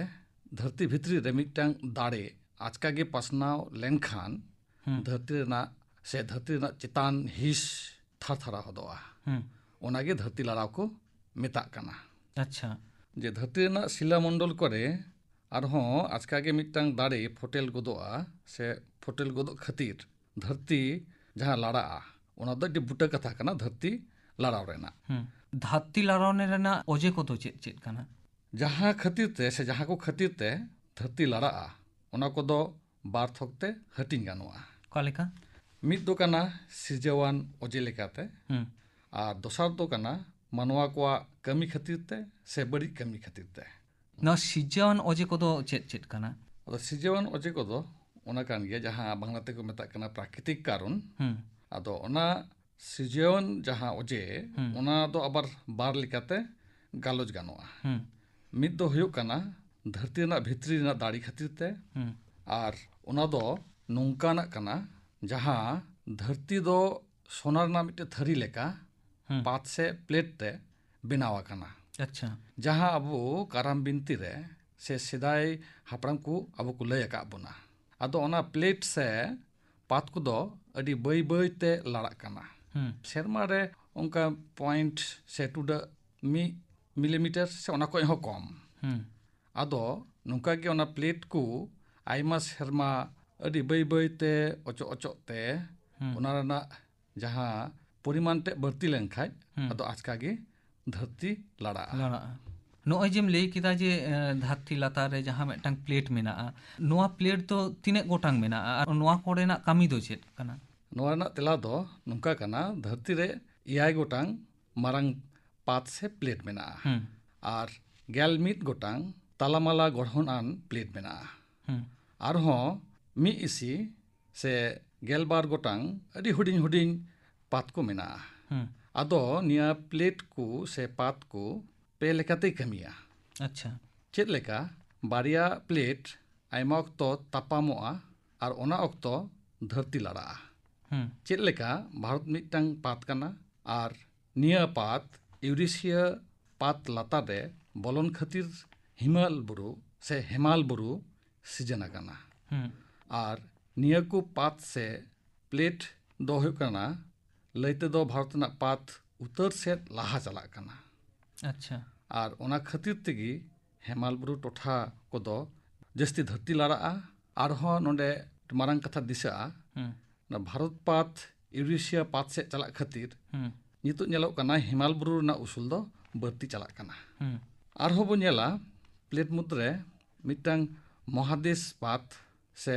ᱫᱷᱟᱹᱨᱛᱤ ᱵᱷᱤᱛᱨᱤ ᱨᱮ ᱢᱤᱫᱴᱟᱝ ᱫᱟᱲᱮ ᱟᱪᱠᱟ ᱜᱮ ᱯᱟᱥᱱᱟᱣ ᱞᱮᱱᱠᱷᱟᱱ ᱦᱩᱸ᱾ ᱫᱷᱟᱹᱨᱛᱤ ᱨᱮᱱᱟᱜ ᱥᱮ ᱫᱷᱟᱹᱨᱛᱤ ᱨᱮᱱᱟᱜ ᱪᱮᱛᱟᱱ ᱦᱤᱸᱥ ᱛᱷᱟᱨᱛᱷᱟᱨᱟᱣ ᱦᱚᱫᱚᱜᱼᱟ᱾ ᱦᱩᱸ᱾ ᱚᱱᱟᱜᱮ ᱫᱷᱟᱹᱨᱛᱤ ᱞᱟᱲᱟᱣ ᱠᱚ ᱢᱮᱛᱟᱜ ᱠᱟᱱᱟ᱾ ᱟᱪᱪᱷᱟ᱾ ᱡᱮ ᱫᱷᱟᱹᱨᱛᱤ ᱨᱮᱱᱟᱜ ᱥᱤᱞᱟ ᱢᱚᱱᱰᱚᱞ ᱠᱚᱨᱮ ᱟᱨᱦᱚᱸ ᱟᱪᱠᱟ ᱜᱮ ᱢᱤᱫᱴᱟᱝ ᱫᱟᱲᱮ ᱯᱷᱚᱴᱮᱞ ᱜᱚᱫᱚᱜᱼᱟ ᱥᱮ ᱯᱷᱚᱴᱮᱞ ᱜᱚᱫᱚᱜ ᱠᱷᱟᱹᱛᱤᱨ ᱫᱷᱟᱹᱨᱛᱤ ᱡᱟᱦᱟᱸ ᱞᱟᱲᱟᱜᱼᱟ, ᱚᱱᱟ ᱫᱚ ᱟᱹᱰᱤ ᱵᱩᱴᱟᱹ ᱠᱟᱛᱷᱟ ᱠᱟᱱᱟ ᱫᱷᱟᱹᱨᱛᱤ ᱞᱟᱲᱟᱣ ᱨᱮᱱᱟᱜ᱾ ᱦᱩᱸ᱾ ᱫᱷᱟᱹᱨᱛᱤ ᱞᱟᱲᱟᱣ ᱨᱮᱱᱟᱜ ᱚᱡᱮ ᱠᱚᱫᱚ ᱪᱮᱫ ᱪᱮᱫ ᱠᱟᱱᱟ? ᱡᱟᱦᱟᱸ ᱠᱷᱟᱹᱛᱤᱨ ᱛᱮ ᱥᱮ ᱡᱟᱦᱟᱸ ᱠᱚ ᱠᱷᱟᱹᱛᱤᱨ ᱛᱮ ᱫᱷᱟᱹᱨᱛᱤ ᱞᱟᱲᱟᱜᱼᱟ, ᱚᱱᱟ ᱠᱚᱫᱚ ᱵᱟᱨ ᱛᱷᱚᱠ ᱛᱮ ᱦᱟᱹᱴᱤᱧ ᱜᱟᱱᱚᱜᱼᱟ᱾ ᱚᱠᱟ ᱞᱮᱠᱟ? ᱢᱤᱫ ᱫᱚ ᱠᱟᱱᱟ ᱥᱤᱨᱡᱟᱹᱣᱟᱱ ᱚᱡᱮ ᱞᱮᱠᱟᱛᱮ, ᱦᱩᱸ᱾ ᱟᱨ ᱫᱚᱥᱟᱨ ᱫᱚ ᱠᱟᱱᱟ ᱢᱟᱱᱣᱟ ᱠᱚᱣᱟᱜ ᱠᱟᱹᱢᱤ ᱠᱷᱟᱹᱛᱤᱨ ᱛᱮ ᱥᱮ ᱵᱟᱹᱲᱤᱡ ᱠᱟᱹᱢᱤ ᱠᱷᱟᱹᱛᱤᱨ ᱛᱮ᱾ ᱱᱚᱣᱟ ᱥᱤᱨᱡᱟᱹᱣᱟᱱ ᱚᱡᱮ ᱠᱚᱫᱚ ᱪᱮᱫ ᱪᱮᱫ ᱠᱟᱱᱟ? ᱟᱫᱚ ᱥᱤᱨᱡᱟᱹᱣᱟᱱ ᱚᱡᱮ ᱠᱚᱫᱚ ᱚᱱᱟ ᱠᱟᱱ ᱜᱮᱭᱟ ᱡᱟᱦᱟᱸ ᱵᱟᱝᱞᱟ ᱛᱮᱠᱚ ᱢᱮᱛᱟᱜ ᱠᱟᱱᱟ ᱯᱨᱟᱠᱨᱤᱛᱤᱠ ᱠᱟᱨᱚᱱ᱾ ᱦᱩᱸ᱾ ᱟᱫᱚ ᱚᱱᱟ ᱥᱤᱨᱡᱟᱹᱣᱟᱱ ᱡᱟᱦᱟᱸ ᱚᱡᱮ, ᱦᱩᱸ᱾ ᱚᱱᱟ ᱫᱚ ᱟᱵᱟᱨ ᱵᱟᱨ ᱞᱮᱠᱟᱛᱮ ᱜᱟᱞᱚᱪ ᱜᱟᱱᱚᱜᱼᱟ᱾ ᱦᱩᱸ᱾ ᱢᱤᱫ ᱫᱚ ᱦᱩᱭᱩᱜ ᱠᱟᱱᱟ ᱫᱷᱟᱹᱨᱛᱤ ᱨᱮᱱᱟᱜ ᱵᱷᱤᱛᱨᱤ ᱨᱮᱱᱟᱜ ᱫᱟᱲᱮ ᱠᱷᱟᱹᱛᱤᱨ ᱛᱮ, ᱦᱩᱸ᱾ ᱟᱨ ᱚᱱᱟ ᱫᱚ ᱱᱚᱝᱠᱟᱱᱟᱜ ᱠᱟᱱᱟ ᱡᱟᱦᱟᱸ ᱫᱷᱟᱹᱨᱛᱤ ᱫᱚ ᱥᱳᱱᱟ ᱨᱮᱱᱟᱜ ᱢᱤᱫᱴᱮᱱ ᱛᱷᱟᱹᱨᱤ ᱞᱮᱠᱟ ᱦᱩᱸ᱾ ᱯᱟᱛ ᱥᱮ ᱯᱞᱮᱴ ᱛᱮ ᱵᱮᱱᱟᱣ ᱟᱠᱟᱱᱟ᱾ ᱟᱪᱪᱷᱟ᱾ ᱡᱟᱦᱟᱸ ᱟᱵᱚ ᱠᱟᱨᱟᱢ ᱵᱤᱱᱛᱤ ᱨᱮ ᱥᱮ ᱥᱮᱫᱟᱭ ᱦᱟᱯᱲᱟᱢ ᱠᱚ ᱟᱵᱚ ᱠᱚ ᱞᱟᱹᱭ ᱟᱠᱟᱫ ᱵᱚᱱᱟ᱾ ᱟᱫᱚ ᱚᱱᱟ ᱯᱞᱮᱴ ᱥᱮ ᱯᱟᱛ ᱠᱚᱫᱚ ᱟᱹᱰᱤ ᱵᱟᱹᱭ ᱵᱟᱹᱭ ᱛᱮ ᱞᱟᱲᱟᱜ ᱠᱟᱱᱟ᱾ ᱦᱩᱸ᱾ ᱥᱮᱨᱢᱟ ᱨᱮ ᱚᱱᱠᱟ ᱯᱚᱭᱮᱱᱴ ᱥᱮ ᱴᱩᱰᱟᱹᱜ ᱢᱤᱫ ᱢᱤᱞᱤᱢᱤᱴᱟᱨ ᱥᱮ ᱚᱱᱟ ᱠᱷᱚᱱ ᱦᱚᱸ ᱠᱚᱢ᱾ ᱦᱩᱸ᱾ ᱟᱫᱚ ᱱᱚᱝᱠᱟ ᱜᱮ ᱚᱱᱟ ᱯᱞᱮᱴ ᱠᱚ ᱟᱭᱢᱟ ᱥᱮᱨᱢᱟ ᱟᱹᱰᱤ ᱵᱟᱹᱭ ᱵᱟᱹᱭ ᱛᱮ ᱚᱪᱚᱜ ᱚᱪᱚᱜ ᱛᱮ ᱦᱩᱸ᱾ ᱚᱱᱟ ᱨᱮᱱᱟᱜ ᱡᱟᱦᱟᱸ ᱯᱚᱨᱤᱢᱟᱱ ᱛᱮ ᱵᱟᱹᱲᱛᱤ ᱞᱮᱱᱠᱷᱟᱡ ᱦᱩᱸ᱾ ᱟᱫᱚ ᱟᱪᱠᱟ ᱜᱮ ᱫᱷᱟᱹᱨᱛᱤ ᱞᱟᱲᱟᱜᱼᱟ᱾ ᱞᱟᱲᱟᱜᱼᱟ᱾ ᱱᱚᱜᱼᱚᱭ ᱡᱮᱢ ᱞᱟᱹᱭ ᱠᱮᱫᱟ ᱡᱮ ᱮ, ᱫᱷᱟᱹᱨᱛᱤ ᱞᱟᱛᱟᱨ ᱨᱮ ᱡᱟᱦᱟᱸ ᱢᱤᱫᱴᱟᱝ ᱯᱞᱮᱴ ᱢᱮᱱᱟᱜᱼᱟ, ᱱᱚᱣᱟ ᱯᱞᱮᱴ ᱫᱚ ᱛᱤᱱᱟᱹᱜ ᱜᱚᱴᱟᱝ ᱢᱮᱱᱟᱜᱼᱟ ᱟᱨ ᱱᱚᱣᱟ ᱠᱚᱨᱮᱱᱟᱜ ᱠᱟᱹᱢᱤ ᱫᱚ ᱪᱮᱫ ᱠᱟᱱᱟ? ᱱᱚᱣᱟ ᱨᱮᱱᱟᱜ ᱛᱮᱞᱟ ᱫᱚ ᱱᱚᱝᱠᱟ ᱠᱟᱱᱟ, ᱫᱷᱟᱹᱨᱛᱤ ᱨᱮ ᱮᱭᱟᱭ ᱜᱚᱴᱟᱝ ᱢᱟᱨᱟᱝ ᱯᱟᱛ ᱥᱮ ᱯᱞᱮᱴ ᱢᱮᱱᱟᱜᱼᱟ᱾ ᱦᱩᱸ᱾ ᱟᱨ ᱜᱮᱞ ᱢᱤᱫ ᱜᱚᱴᱟᱝ ᱛᱟᱞᱟᱢᱟᱞᱟ ᱜᱚᱲᱦᱚᱱᱟᱱ ᱯᱞᱮᱴ ᱢᱮᱱᱟᱜᱼᱟ᱾ ᱦᱩᱸ᱾ ᱟᱨᱦᱚᱸ ᱢᱤᱫ ᱤᱥᱤ ᱥᱮ ᱜᱮᱞᱵᱟᱨ ᱜᱚᱴᱟᱝ ᱟᱹᱰᱤ ᱦᱩᱰᱤᱧ ᱦᱩᱰᱤᱧ ᱯᱟᱛ ᱠᱚ ᱢᱮᱱᱟᱜᱼᱟ᱾ ᱦᱩᱸ᱾ ᱟᱫᱚ ᱱᱤᱭᱟᱹ ᱯᱞᱮᱴ ᱠᱚ ᱥᱮ ᱯᱟᱛ ᱠᱚ ᱯᱮ ᱞᱮᱠᱟᱛᱮᱭ ᱠᱟᱹᱢᱤᱭᱟ᱾ ᱟᱪᱪᱷᱟ᱾ ᱪᱮᱫ ᱞᱮᱠᱟ? ᱵᱟᱨᱭᱟ ᱯᱞᱮᱴ ᱟᱭᱢᱟ ᱚᱠᱛᱚ ᱛᱟᱯᱟᱢᱚᱜᱼᱟ ᱟᱨ ᱚᱱᱟ ᱚᱠᱛᱚ ᱫᱷᱟᱹᱨᱛᱤ ᱞᱟᱲᱟᱜᱼᱟ᱾ ᱦᱩᱸ᱾ ᱪᱮᱫ ᱞᱮᱠᱟ ᱵᱷᱟᱨᱚᱛ ᱢᱤᱫᱴᱟᱝ ᱯᱟᱛ ᱠᱟᱱᱟ ᱟᱨ ᱱᱤᱭᱟᱹ ᱯᱟᱛ ᱤᱣᱨᱮᱥᱤᱭᱟ ᱯᱟᱛ ᱞᱟᱛᱟᱨ ᱨᱮ ᱵᱚᱞᱚᱱ ᱠᱷᱟᱹᱛᱤᱨ ᱦᱤᱢᱟᱞ ᱵᱩᱨᱩ ᱥᱮ ᱦᱮᱢᱟᱞ ᱵᱩᱨᱩ ᱥᱤᱡᱮᱱ ᱟᱠᱟᱱᱟ᱾ ᱦᱩᱸ᱾ ᱟᱨ ᱱᱤᱭᱟᱹ ᱠᱚ ᱯᱟᱛ ᱥᱮ ᱯᱞᱮᱴ ᱫᱚ ᱦᱩᱭᱩᱜ ᱠᱟᱱᱟ, ᱞᱟᱹᱭ ᱛᱮᱫᱚ ᱵᱷᱟᱨᱚᱛ ᱨᱮᱱᱟᱜ ᱯᱟᱛ ᱩᱛᱟᱹᱨ ᱥᱮᱫ ᱞᱟᱦᱟ ᱪᱟᱞᱟᱜ ᱠᱟᱱᱟ᱾ ᱟᱪᱪᱷᱟ᱾ ᱟᱨ ᱚᱱᱟ ᱠᱷᱟᱹᱛᱤᱨ ᱛᱮᱜᱮ ᱦᱮᱢᱟᱞ ᱵᱩᱨᱩ ᱴᱚᱴᱷᱟ ᱠᱚᱫᱚ ᱡᱟᱹᱥᱛᱤ ᱫᱷᱟᱹᱨᱛᱤ ᱞᱟᱲᱟᱜᱼᱟ᱾ ᱟᱨᱦᱚᱸ ᱱᱚᱰᱮ ᱢᱟᱨᱟᱝ ᱠᱟᱛᱷᱟ ᱫᱤᱥᱟᱹᱜᱼᱟ, ᱦᱩᱸ᱾ ᱚᱱᱟ ᱵᱷᱟᱨᱚᱛ ᱯᱟᱛ ᱤᱣᱨᱮᱥᱤᱭᱟ ᱯᱟᱛ ᱥᱮᱫ ᱪᱟᱞᱟᱜ ᱠᱷᱟᱹᱛᱤᱨ ᱦᱩᱸ᱾ ᱱᱤᱛᱚᱜ ᱧᱮᱞᱚᱜ ᱠᱟᱱᱟ ᱦᱮᱢᱟᱞ ᱵᱩᱨᱩ ᱨᱮᱱᱟᱜ ᱩᱥᱩᱞ ᱫᱚ ᱵᱟᱹᱲᱛᱤ ᱪᱟᱞᱟᱜ ᱠᱟᱱᱟ᱾ ᱦᱩᱸ᱾ ᱟᱨᱦᱚᱸ ᱵᱚᱱ ᱧᱮᱞᱟ ᱯᱞᱮᱴ ᱢᱩᱫᱽᱨᱮ ᱢᱤᱫᱴᱟᱝ ᱢᱚᱦᱟᱫᱮᱥ ᱯᱟᱛ ᱥᱮ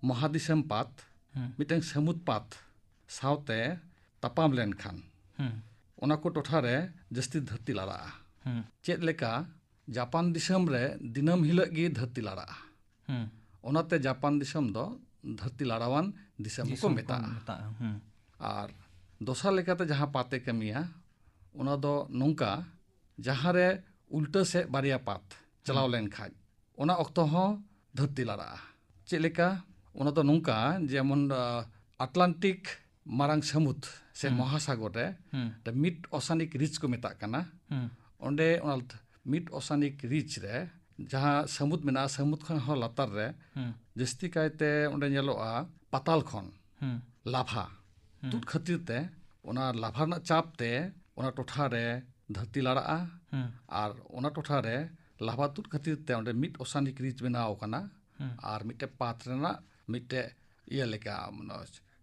ᱢᱚᱦᱟᱫᱤᱥᱚᱢ ᱯᱟᱛ, ᱦᱩᱸ᱾ ᱢᱤᱫᱴᱟᱝ ᱥᱟᱹᱢᱩᱫ ᱯᱟᱛ ᱥᱟᱶᱛᱮ ᱛᱟᱯᱟᱢ ᱞᱮᱱᱠᱷᱟᱱ ᱦᱩᱸ᱾ ᱚᱱᱟ ᱠᱚ ᱴᱚᱴᱷᱟ ᱨᱮ ᱡᱟᱹᱥᱛᱤ ᱫᱷᱟᱹᱨᱛᱤ ᱞᱟᱲᱟᱜᱼᱟ᱾ ᱦᱩᱸ᱾ ᱪᱮᱫ ᱞᱮᱠᱟ ᱡᱟᱯᱟᱱ ᱫᱤᱥᱚᱢ ᱨᱮ ᱫᱤᱱᱟᱹᱢ ᱦᱤᱞᱳᱜ ᱜᱮ ᱫᱷᱟᱹᱨᱛᱤ ᱞᱟᱲᱟᱜᱼᱟ᱾ ᱦᱩᱸ᱾ ᱚᱱᱟᱛᱮ ᱡᱟᱯᱟᱱ ᱫᱤᱥᱚᱢ ᱫᱚ ᱫᱷᱟᱹᱨᱛᱤ ᱞᱟᱲᱟᱣᱟᱱ ᱫᱤᱥᱚᱢ ᱠᱚ ᱫᱤᱥᱚᱢ ᱠᱚ ᱢᱮᱛᱟᱜᱼᱟ᱾ ᱢᱮᱛᱟᱜᱼᱟ, ᱦᱩᱸ᱾ ᱟᱨ ᱫᱚᱥᱟᱨ ᱞᱮᱠᱟᱛᱮ ᱡᱟᱦᱟᱸ ᱯᱟᱛᱮ ᱠᱟᱹᱢᱤᱭᱟ, ᱚᱱᱟ ᱫᱚ ᱱᱚᱝᱠᱟ, ᱡᱟᱦᱟᱸ ᱨᱮ ᱩᱞᱴᱟᱹ ᱥᱮᱫ ᱵᱟᱨᱭᱟ ᱯᱟᱛ ᱪᱟᱞᱟᱣ ᱦᱩᱸ᱾ ᱞᱮᱱ ᱠᱷᱟᱡ, ᱚᱱᱟ ᱚᱠᱛᱚ ᱦᱚᱸ ᱫᱷᱟᱹᱨᱛᱤ ᱞᱟᱲᱟᱜᱼᱟ᱾ ᱪᱮᱫ ᱞᱮᱠᱟ? ᱚᱱᱟ ᱫᱚ ᱱᱚᱝᱠᱟ, ᱡᱮᱢᱚᱱ, ᱟ, ᱟᱴᱞᱟᱱᱴᱤᱠ ᱢᱟᱨᱟᱝ ᱥᱟᱹᱢᱩᱫ ᱥᱮ ᱦᱩᱸ᱾ ᱢᱚᱦᱟᱥᱟᱜᱚᱨ ᱨᱮ ᱦᱩᱸ᱾ ᱢᱤᱰ ᱳᱥᱟᱱᱤᱠ ᱨᱤᱡᱽ ᱠᱚ ᱢᱮᱛᱟᱜ ᱠᱟᱱᱟ᱾ ᱦᱩᱸ᱾ ᱚᱸᱰᱮ ᱚᱱᱟ ᱢᱤᱰ ᱳᱥᱟᱱᱤᱠ ᱨᱤᱡᱽ ᱨᱮ ᱡᱟᱦᱟᱸ ᱥᱟᱹᱢᱩᱫ ᱢᱮᱱᱟᱜᱼᱟ, ᱥᱟᱹᱢᱩᱫ ᱠᱷᱚᱱ ᱦᱚᱸ ᱞᱟᱛᱟᱨ ᱨᱮ ᱦᱩᱸ᱾ ᱡᱟᱹᱥᱛᱤ ᱠᱟᱭᱛᱮ ᱚᱸᱰᱮ ᱧᱮᱞᱚᱜᱼᱟ ᱯᱟᱛᱟᱞ ᱠᱷᱚᱱ ᱦᱩᱸ᱾ ᱞᱟᱵᱷᱟ ᱦᱩᱸ᱾ ᱛᱩᱫ ᱠᱷᱟᱹᱛᱤᱨ ᱛᱮ, ᱚᱱᱟ ᱞᱟᱵᱷᱟ ᱨᱮᱱᱟᱜ ᱪᱟᱯ ᱛᱮ ᱚᱱᱟ ᱴᱚᱴᱷᱟ ᱨᱮ ᱫᱷᱟᱹᱨᱛᱤ ᱞᱟᱲᱟᱜᱼᱟ᱾ ᱦᱩᱸ᱾ ᱟᱨ ᱚᱱᱟ ᱴᱚᱴᱷᱟ ᱨᱮ ᱞᱟᱵᱷᱟ ᱛᱩᱫ ᱠᱷᱟᱹᱛᱤᱨ ᱛᱮ ᱚᱸᱰᱮ ᱢᱤᱰ ᱳᱥᱟᱱᱤᱠ ᱨᱤᱡᱽ ᱵᱮᱱᱟᱣ ᱟᱠᱟᱱᱟ᱾ ᱦᱩᱸ᱾ ᱟᱨ ᱢᱤᱫᱴᱮᱡ ᱯᱟᱛ ᱨᱮᱱᱟᱜ ᱢᱤᱫᱴᱮᱡ ᱤᱭᱟᱹ ᱞᱮᱠᱟ, ᱢᱟᱱᱮ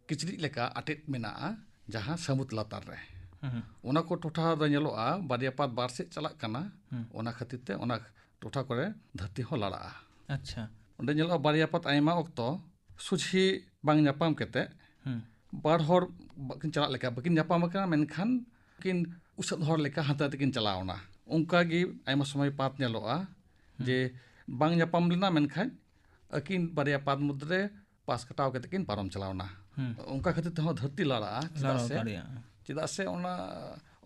ᱠᱤᱪᱨᱤᱡ ᱞᱮᱠᱟ ᱟᱴᱮᱫ ᱢᱮᱱᱟᱜᱼᱟ, ᱡᱟᱦᱟᱸ ᱥᱟᱹᱢᱩᱫ ᱞᱟᱛᱟᱨ ᱨᱮ᱾ ᱦᱩᱸ᱾ ᱚᱱᱟ ᱠᱚ ᱴᱚᱴᱷᱟ ᱫᱚ ᱧᱮᱞᱚᱜᱼᱟ ᱵᱟᱨᱭᱟᱯᱟᱛ ᱵᱟᱨ ᱥᱮᱫ ᱪᱟᱞᱟᱜ ᱠᱟᱱᱟ᱾ ᱦᱩᱸ᱾ ᱚᱱᱟ ᱠᱷᱟᱹᱛᱤᱨ ᱛᱮ ᱚᱱᱟ ᱴᱚᱴᱷᱟ ᱠᱚᱨᱮ ᱫᱷᱟᱹᱨᱛᱤ ᱦᱚᱸ ᱞᱟᱲᱟᱜᱼᱟ᱾ ᱟᱪᱪᱷᱟ᱾ ᱚᱸᱰᱮ ᱧᱮᱞᱚᱜᱼᱟ ᱵᱟᱨᱭᱟᱯᱟᱛ ᱟᱭᱢᱟ ᱚᱠᱛᱚ ᱥᱚᱡᱷᱮ ᱵᱟᱝ ᱧᱟᱯᱟᱢ ᱠᱟᱛᱮ ᱦᱩᱸ᱾ ᱵᱟᱨ ᱦᱚᱲ ᱵᱟᱹᱠᱤᱱ ᱪᱟᱞᱟᱜ ᱞᱮᱠᱟ, ᱵᱟᱹᱠᱤᱱ ᱧᱟᱯᱟᱢ ᱟᱠᱟᱱᱟ, ᱢᱮᱱᱠᱷᱟᱱ ᱩᱱᱠᱤᱱ ᱩᱥᱟᱹᱫ ᱦᱚᱨ ᱞᱮᱠᱟ ᱦᱟᱱᱛᱮ ᱱᱟᱛᱮ ᱠᱤᱱ ᱪᱟᱞᱟᱣ ᱮᱱᱟ᱾ ᱚᱱᱠᱟ ᱜᱮ ᱟᱭᱢᱟ ᱥᱚᱢᱚᱭ ᱯᱟᱛ ᱧᱮᱞᱚᱜᱼᱟ ᱦᱩᱸ᱾ ᱡᱮ ᱵᱟᱝ ᱧᱟᱯᱟᱢ ᱞᱮᱱᱟ, ᱢᱮᱱᱠᱷᱟᱱ ᱟᱹᱠᱤᱱ ᱵᱟᱨᱭᱟ ᱯᱟᱛ ᱢᱩᱫᱽᱨᱮ ᱯᱟᱥ ᱠᱟᱴᱟᱣ ᱠᱟᱛᱮ ᱠᱤᱱ ᱯᱟᱨᱚᱢ ᱪᱟᱞᱟᱣ ᱮᱱᱟ᱾ ᱦᱩᱸ᱾ ᱚᱱᱠᱟ ᱠᱷᱟᱹᱛᱤᱨ ᱛᱮᱦᱚᱸ ᱫᱷᱟᱹᱨᱛᱤ ᱞᱟᱲᱟᱜᱼᱟ᱾ ᱪᱮᱫᱟᱜ ᱞᱟᱲᱟᱣ ᱥᱮ, ᱫᱟᱲᱮᱭᱟᱜᱼᱟ᱾ ᱪᱮᱫᱟᱜ ᱥᱮ ᱚᱱᱟ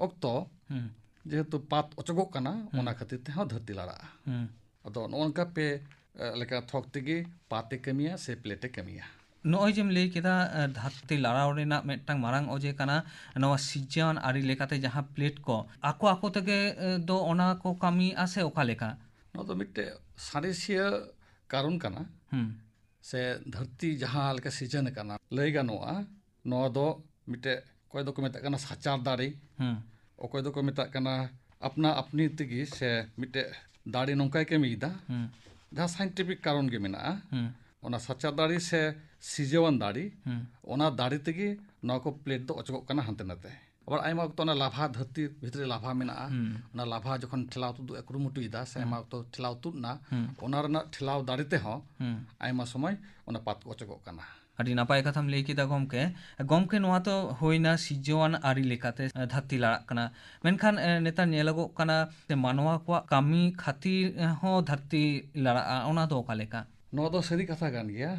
ᱚᱠᱛᱚ ᱦᱩᱸ᱾ ᱡᱮᱦᱮᱛᱩ ᱯᱟᱛ ᱚᱪᱚᱜᱚᱜ ᱠᱟᱱᱟ, ᱦᱩᱸ᱾ ᱚᱱᱟ ᱠᱷᱟᱹᱛᱤᱨ ᱛᱮᱦᱚᱸ ᱫᱷᱟᱹᱨᱛᱤ ᱞᱟᱲᱟᱜᱼᱟ᱾ ᱦᱩᱸ᱾ ᱟᱫᱚ ᱱᱚᱜᱼᱚ ᱱᱚᱝᱠᱟ ᱯᱮ, ᱮ, ᱞᱮᱠᱟ ᱛᱷᱚᱠ ᱛᱮᱜᱮ ᱯᱟᱛᱮ ᱠᱟᱹᱢᱤᱭᱟ ᱥᱮ ᱯᱞᱮᱴᱮ ᱠᱟᱹᱢᱤᱭᱟ᱾ ᱱᱚᱜᱼᱚᱭ ᱡᱮᱢ ᱞᱟᱹᱭ ᱠᱮᱫᱟ, ᱮ, ᱫᱷᱟᱹᱨᱛᱤ ᱞᱟᱲᱟᱣ ᱨᱮᱱᱟᱜ ᱢᱤᱫᱴᱟᱝ ᱢᱟᱨᱟᱝ ᱚᱡᱮ ᱠᱟᱱᱟ ᱱᱚᱣᱟ ᱥᱤᱨᱡᱟᱹᱣᱟᱱ ᱟᱹᱨᱤ ᱞᱮᱠᱟᱛᱮ ᱡᱟᱦᱟᱸ ᱯᱞᱮᱴ ᱠᱚ, ᱟᱠᱚ ᱟᱠᱚ ᱛᱮᱜᱮ, ᱮ, ᱫᱚ ᱚᱱᱟ ᱠᱚ ᱠᱟᱹᱢᱤᱭᱮᱫᱼᱟ ᱥᱮ ᱚᱠᱟ ᱞᱮᱠᱟ? ᱱᱚᱣᱟ ᱫᱚ ᱢᱤᱫᱴᱮᱡ ᱥᱟᱬᱮᱥᱤᱭᱟᱹ ᱠᱟᱨᱚᱱ ᱠᱟᱱᱟ᱾ ᱦᱩᱸ᱾ ᱥᱮ ᱫᱷᱟᱹᱨᱛᱤ ᱡᱟᱦᱟᱸ ᱞᱮᱠᱟ ᱥᱤᱨᱡᱚᱱ ᱟᱠᱟᱱᱟ, ᱞᱟᱹᱭ ᱜᱟᱱᱚᱜᱼᱟ, ᱱᱚᱣᱟ ᱫᱚ ᱢᱤᱫᱴᱮᱡ ᱚᱠᱚᱭ ᱫᱚᱠᱚ ᱢᱮᱛᱟᱜ ᱠᱟᱱᱟ ᱥᱟᱪᱟᱨ ᱫᱟᱲᱮ, ᱦᱩᱸ᱾ ᱚᱠᱚᱭ ᱫᱚᱠᱚ ᱢᱮᱛᱟᱜ ᱠᱟᱱᱟ ᱟᱯᱱᱟ ᱟᱯᱱᱤ ᱛᱮᱜᱮ ᱥᱮ ᱢᱤᱫᱴᱮᱡ ᱫᱟᱲᱮ ᱱᱚᱝᱠᱟᱭ ᱠᱟᱹᱢᱤᱭᱮᱫᱟ, ᱦᱩᱸ᱾ ᱡᱟᱦᱟᱸ ᱥᱟᱭᱮᱱᱴᱤᱯᱷᱤᱠ ᱠᱟᱨᱚᱱ ᱜᱮ ᱢᱮᱱᱟᱜᱼᱟ᱾ ᱦᱩᱸ᱾ ᱚᱱᱟ ᱥᱟᱪᱟᱨ ᱫᱟᱲᱮ ᱥᱮ ᱥᱤᱨᱡᱟᱹᱣᱟᱱ ᱫᱟᱲᱮ, ᱦᱩᱸ᱾ ᱚᱱᱟ ᱫᱟᱲᱮ ᱛᱮᱜᱮ ᱱᱚᱣᱟ ᱠᱚ ᱯᱞᱮᱴ ᱫᱚ ᱚᱪᱚᱜᱚᱜ ᱠᱟᱱᱟ ᱦᱟᱱᱛᱮ ᱱᱟᱛᱮ᱾ ᱟᱵᱟᱨ ᱟᱭᱢᱟ ᱚᱠᱛᱚ ᱚᱱᱟ ᱞᱟᱵᱷᱟ, ᱫᱷᱟᱹᱨᱛᱤ ᱵᱷᱤᱛᱨᱤ ᱨᱮ ᱞᱟᱵᱷᱟ ᱢᱮᱱᱟᱜᱼᱟ, ᱦᱩᱸ᱾ ᱚᱱᱟ ᱞᱟᱵᱷᱟ ᱡᱚᱠᱷᱚᱱ ᱴᱷᱮᱞᱟᱣ ᱛᱩᱫᱩᱜ ᱮ ᱠᱩᱨᱩᱢᱩᱴᱩᱭᱮᱫᱟ ᱥᱮ ᱦᱩᱸ᱾ ᱟᱭᱢᱟ ᱚᱠᱛᱚ ᱴᱷᱮᱞᱟᱣ ᱛᱩᱫ ᱮᱱᱟ, ᱦᱩᱸ᱾ ᱚᱱᱟ ᱨᱮᱱᱟᱜ ᱴᱷᱮᱞᱟᱣ ᱫᱟᱲᱮ ᱛᱮᱦᱚᱸ ᱦᱩᱸ᱾ ᱟᱭᱢᱟ ᱥᱚᱢᱚᱭ ᱚᱱᱟ ᱯᱟᱛ ᱠᱚ ᱚᱪᱚᱜᱚᱜ ᱠᱟᱱᱟ᱾ ᱟᱹᱰᱤ ᱱᱟᱯᱟᱭ ᱠᱟᱛᱷᱟᱢ ᱞᱟᱹᱭ ᱠᱮᱫᱟ ᱜᱚᱢᱠᱮ᱾ ᱜᱚᱢᱠᱮ, ᱱᱚᱣᱟ ᱛᱚ ᱦᱩᱭᱱᱟ ᱥᱤᱨᱡᱟᱹᱣᱟᱱ ᱟᱹᱨᱤ ᱞᱮᱠᱟᱛᱮ, ᱮ, ᱫᱷᱟᱹᱨᱛᱤ ᱞᱟᱲᱟᱜ ᱠᱟᱱᱟ᱾ ᱢᱮᱱᱠᱷᱟᱱ, ᱮ, ᱱᱮᱛᱟᱨ ᱧᱮᱞᱚᱜᱚᱜ ᱠᱟᱱᱟ ᱡᱮ ᱢᱟᱱᱣᱟ ᱠᱚᱣᱟᱜ ᱠᱟᱹᱢᱤ ᱠᱷᱟᱹᱛᱤᱨ ᱦᱚᱸ ᱫᱷᱟᱹᱨᱛᱤ ᱞᱟᱲᱟᱜᱼᱟ, ᱚᱱᱟ ᱫᱚ ᱚᱠᱟ ᱞᱮᱠᱟ? ᱱᱚᱣᱟ ᱫᱚ ᱥᱟᱹᱨᱤ ᱠᱟᱛᱷᱟ ᱠᱟᱱ ᱜᱮᱭᱟ᱾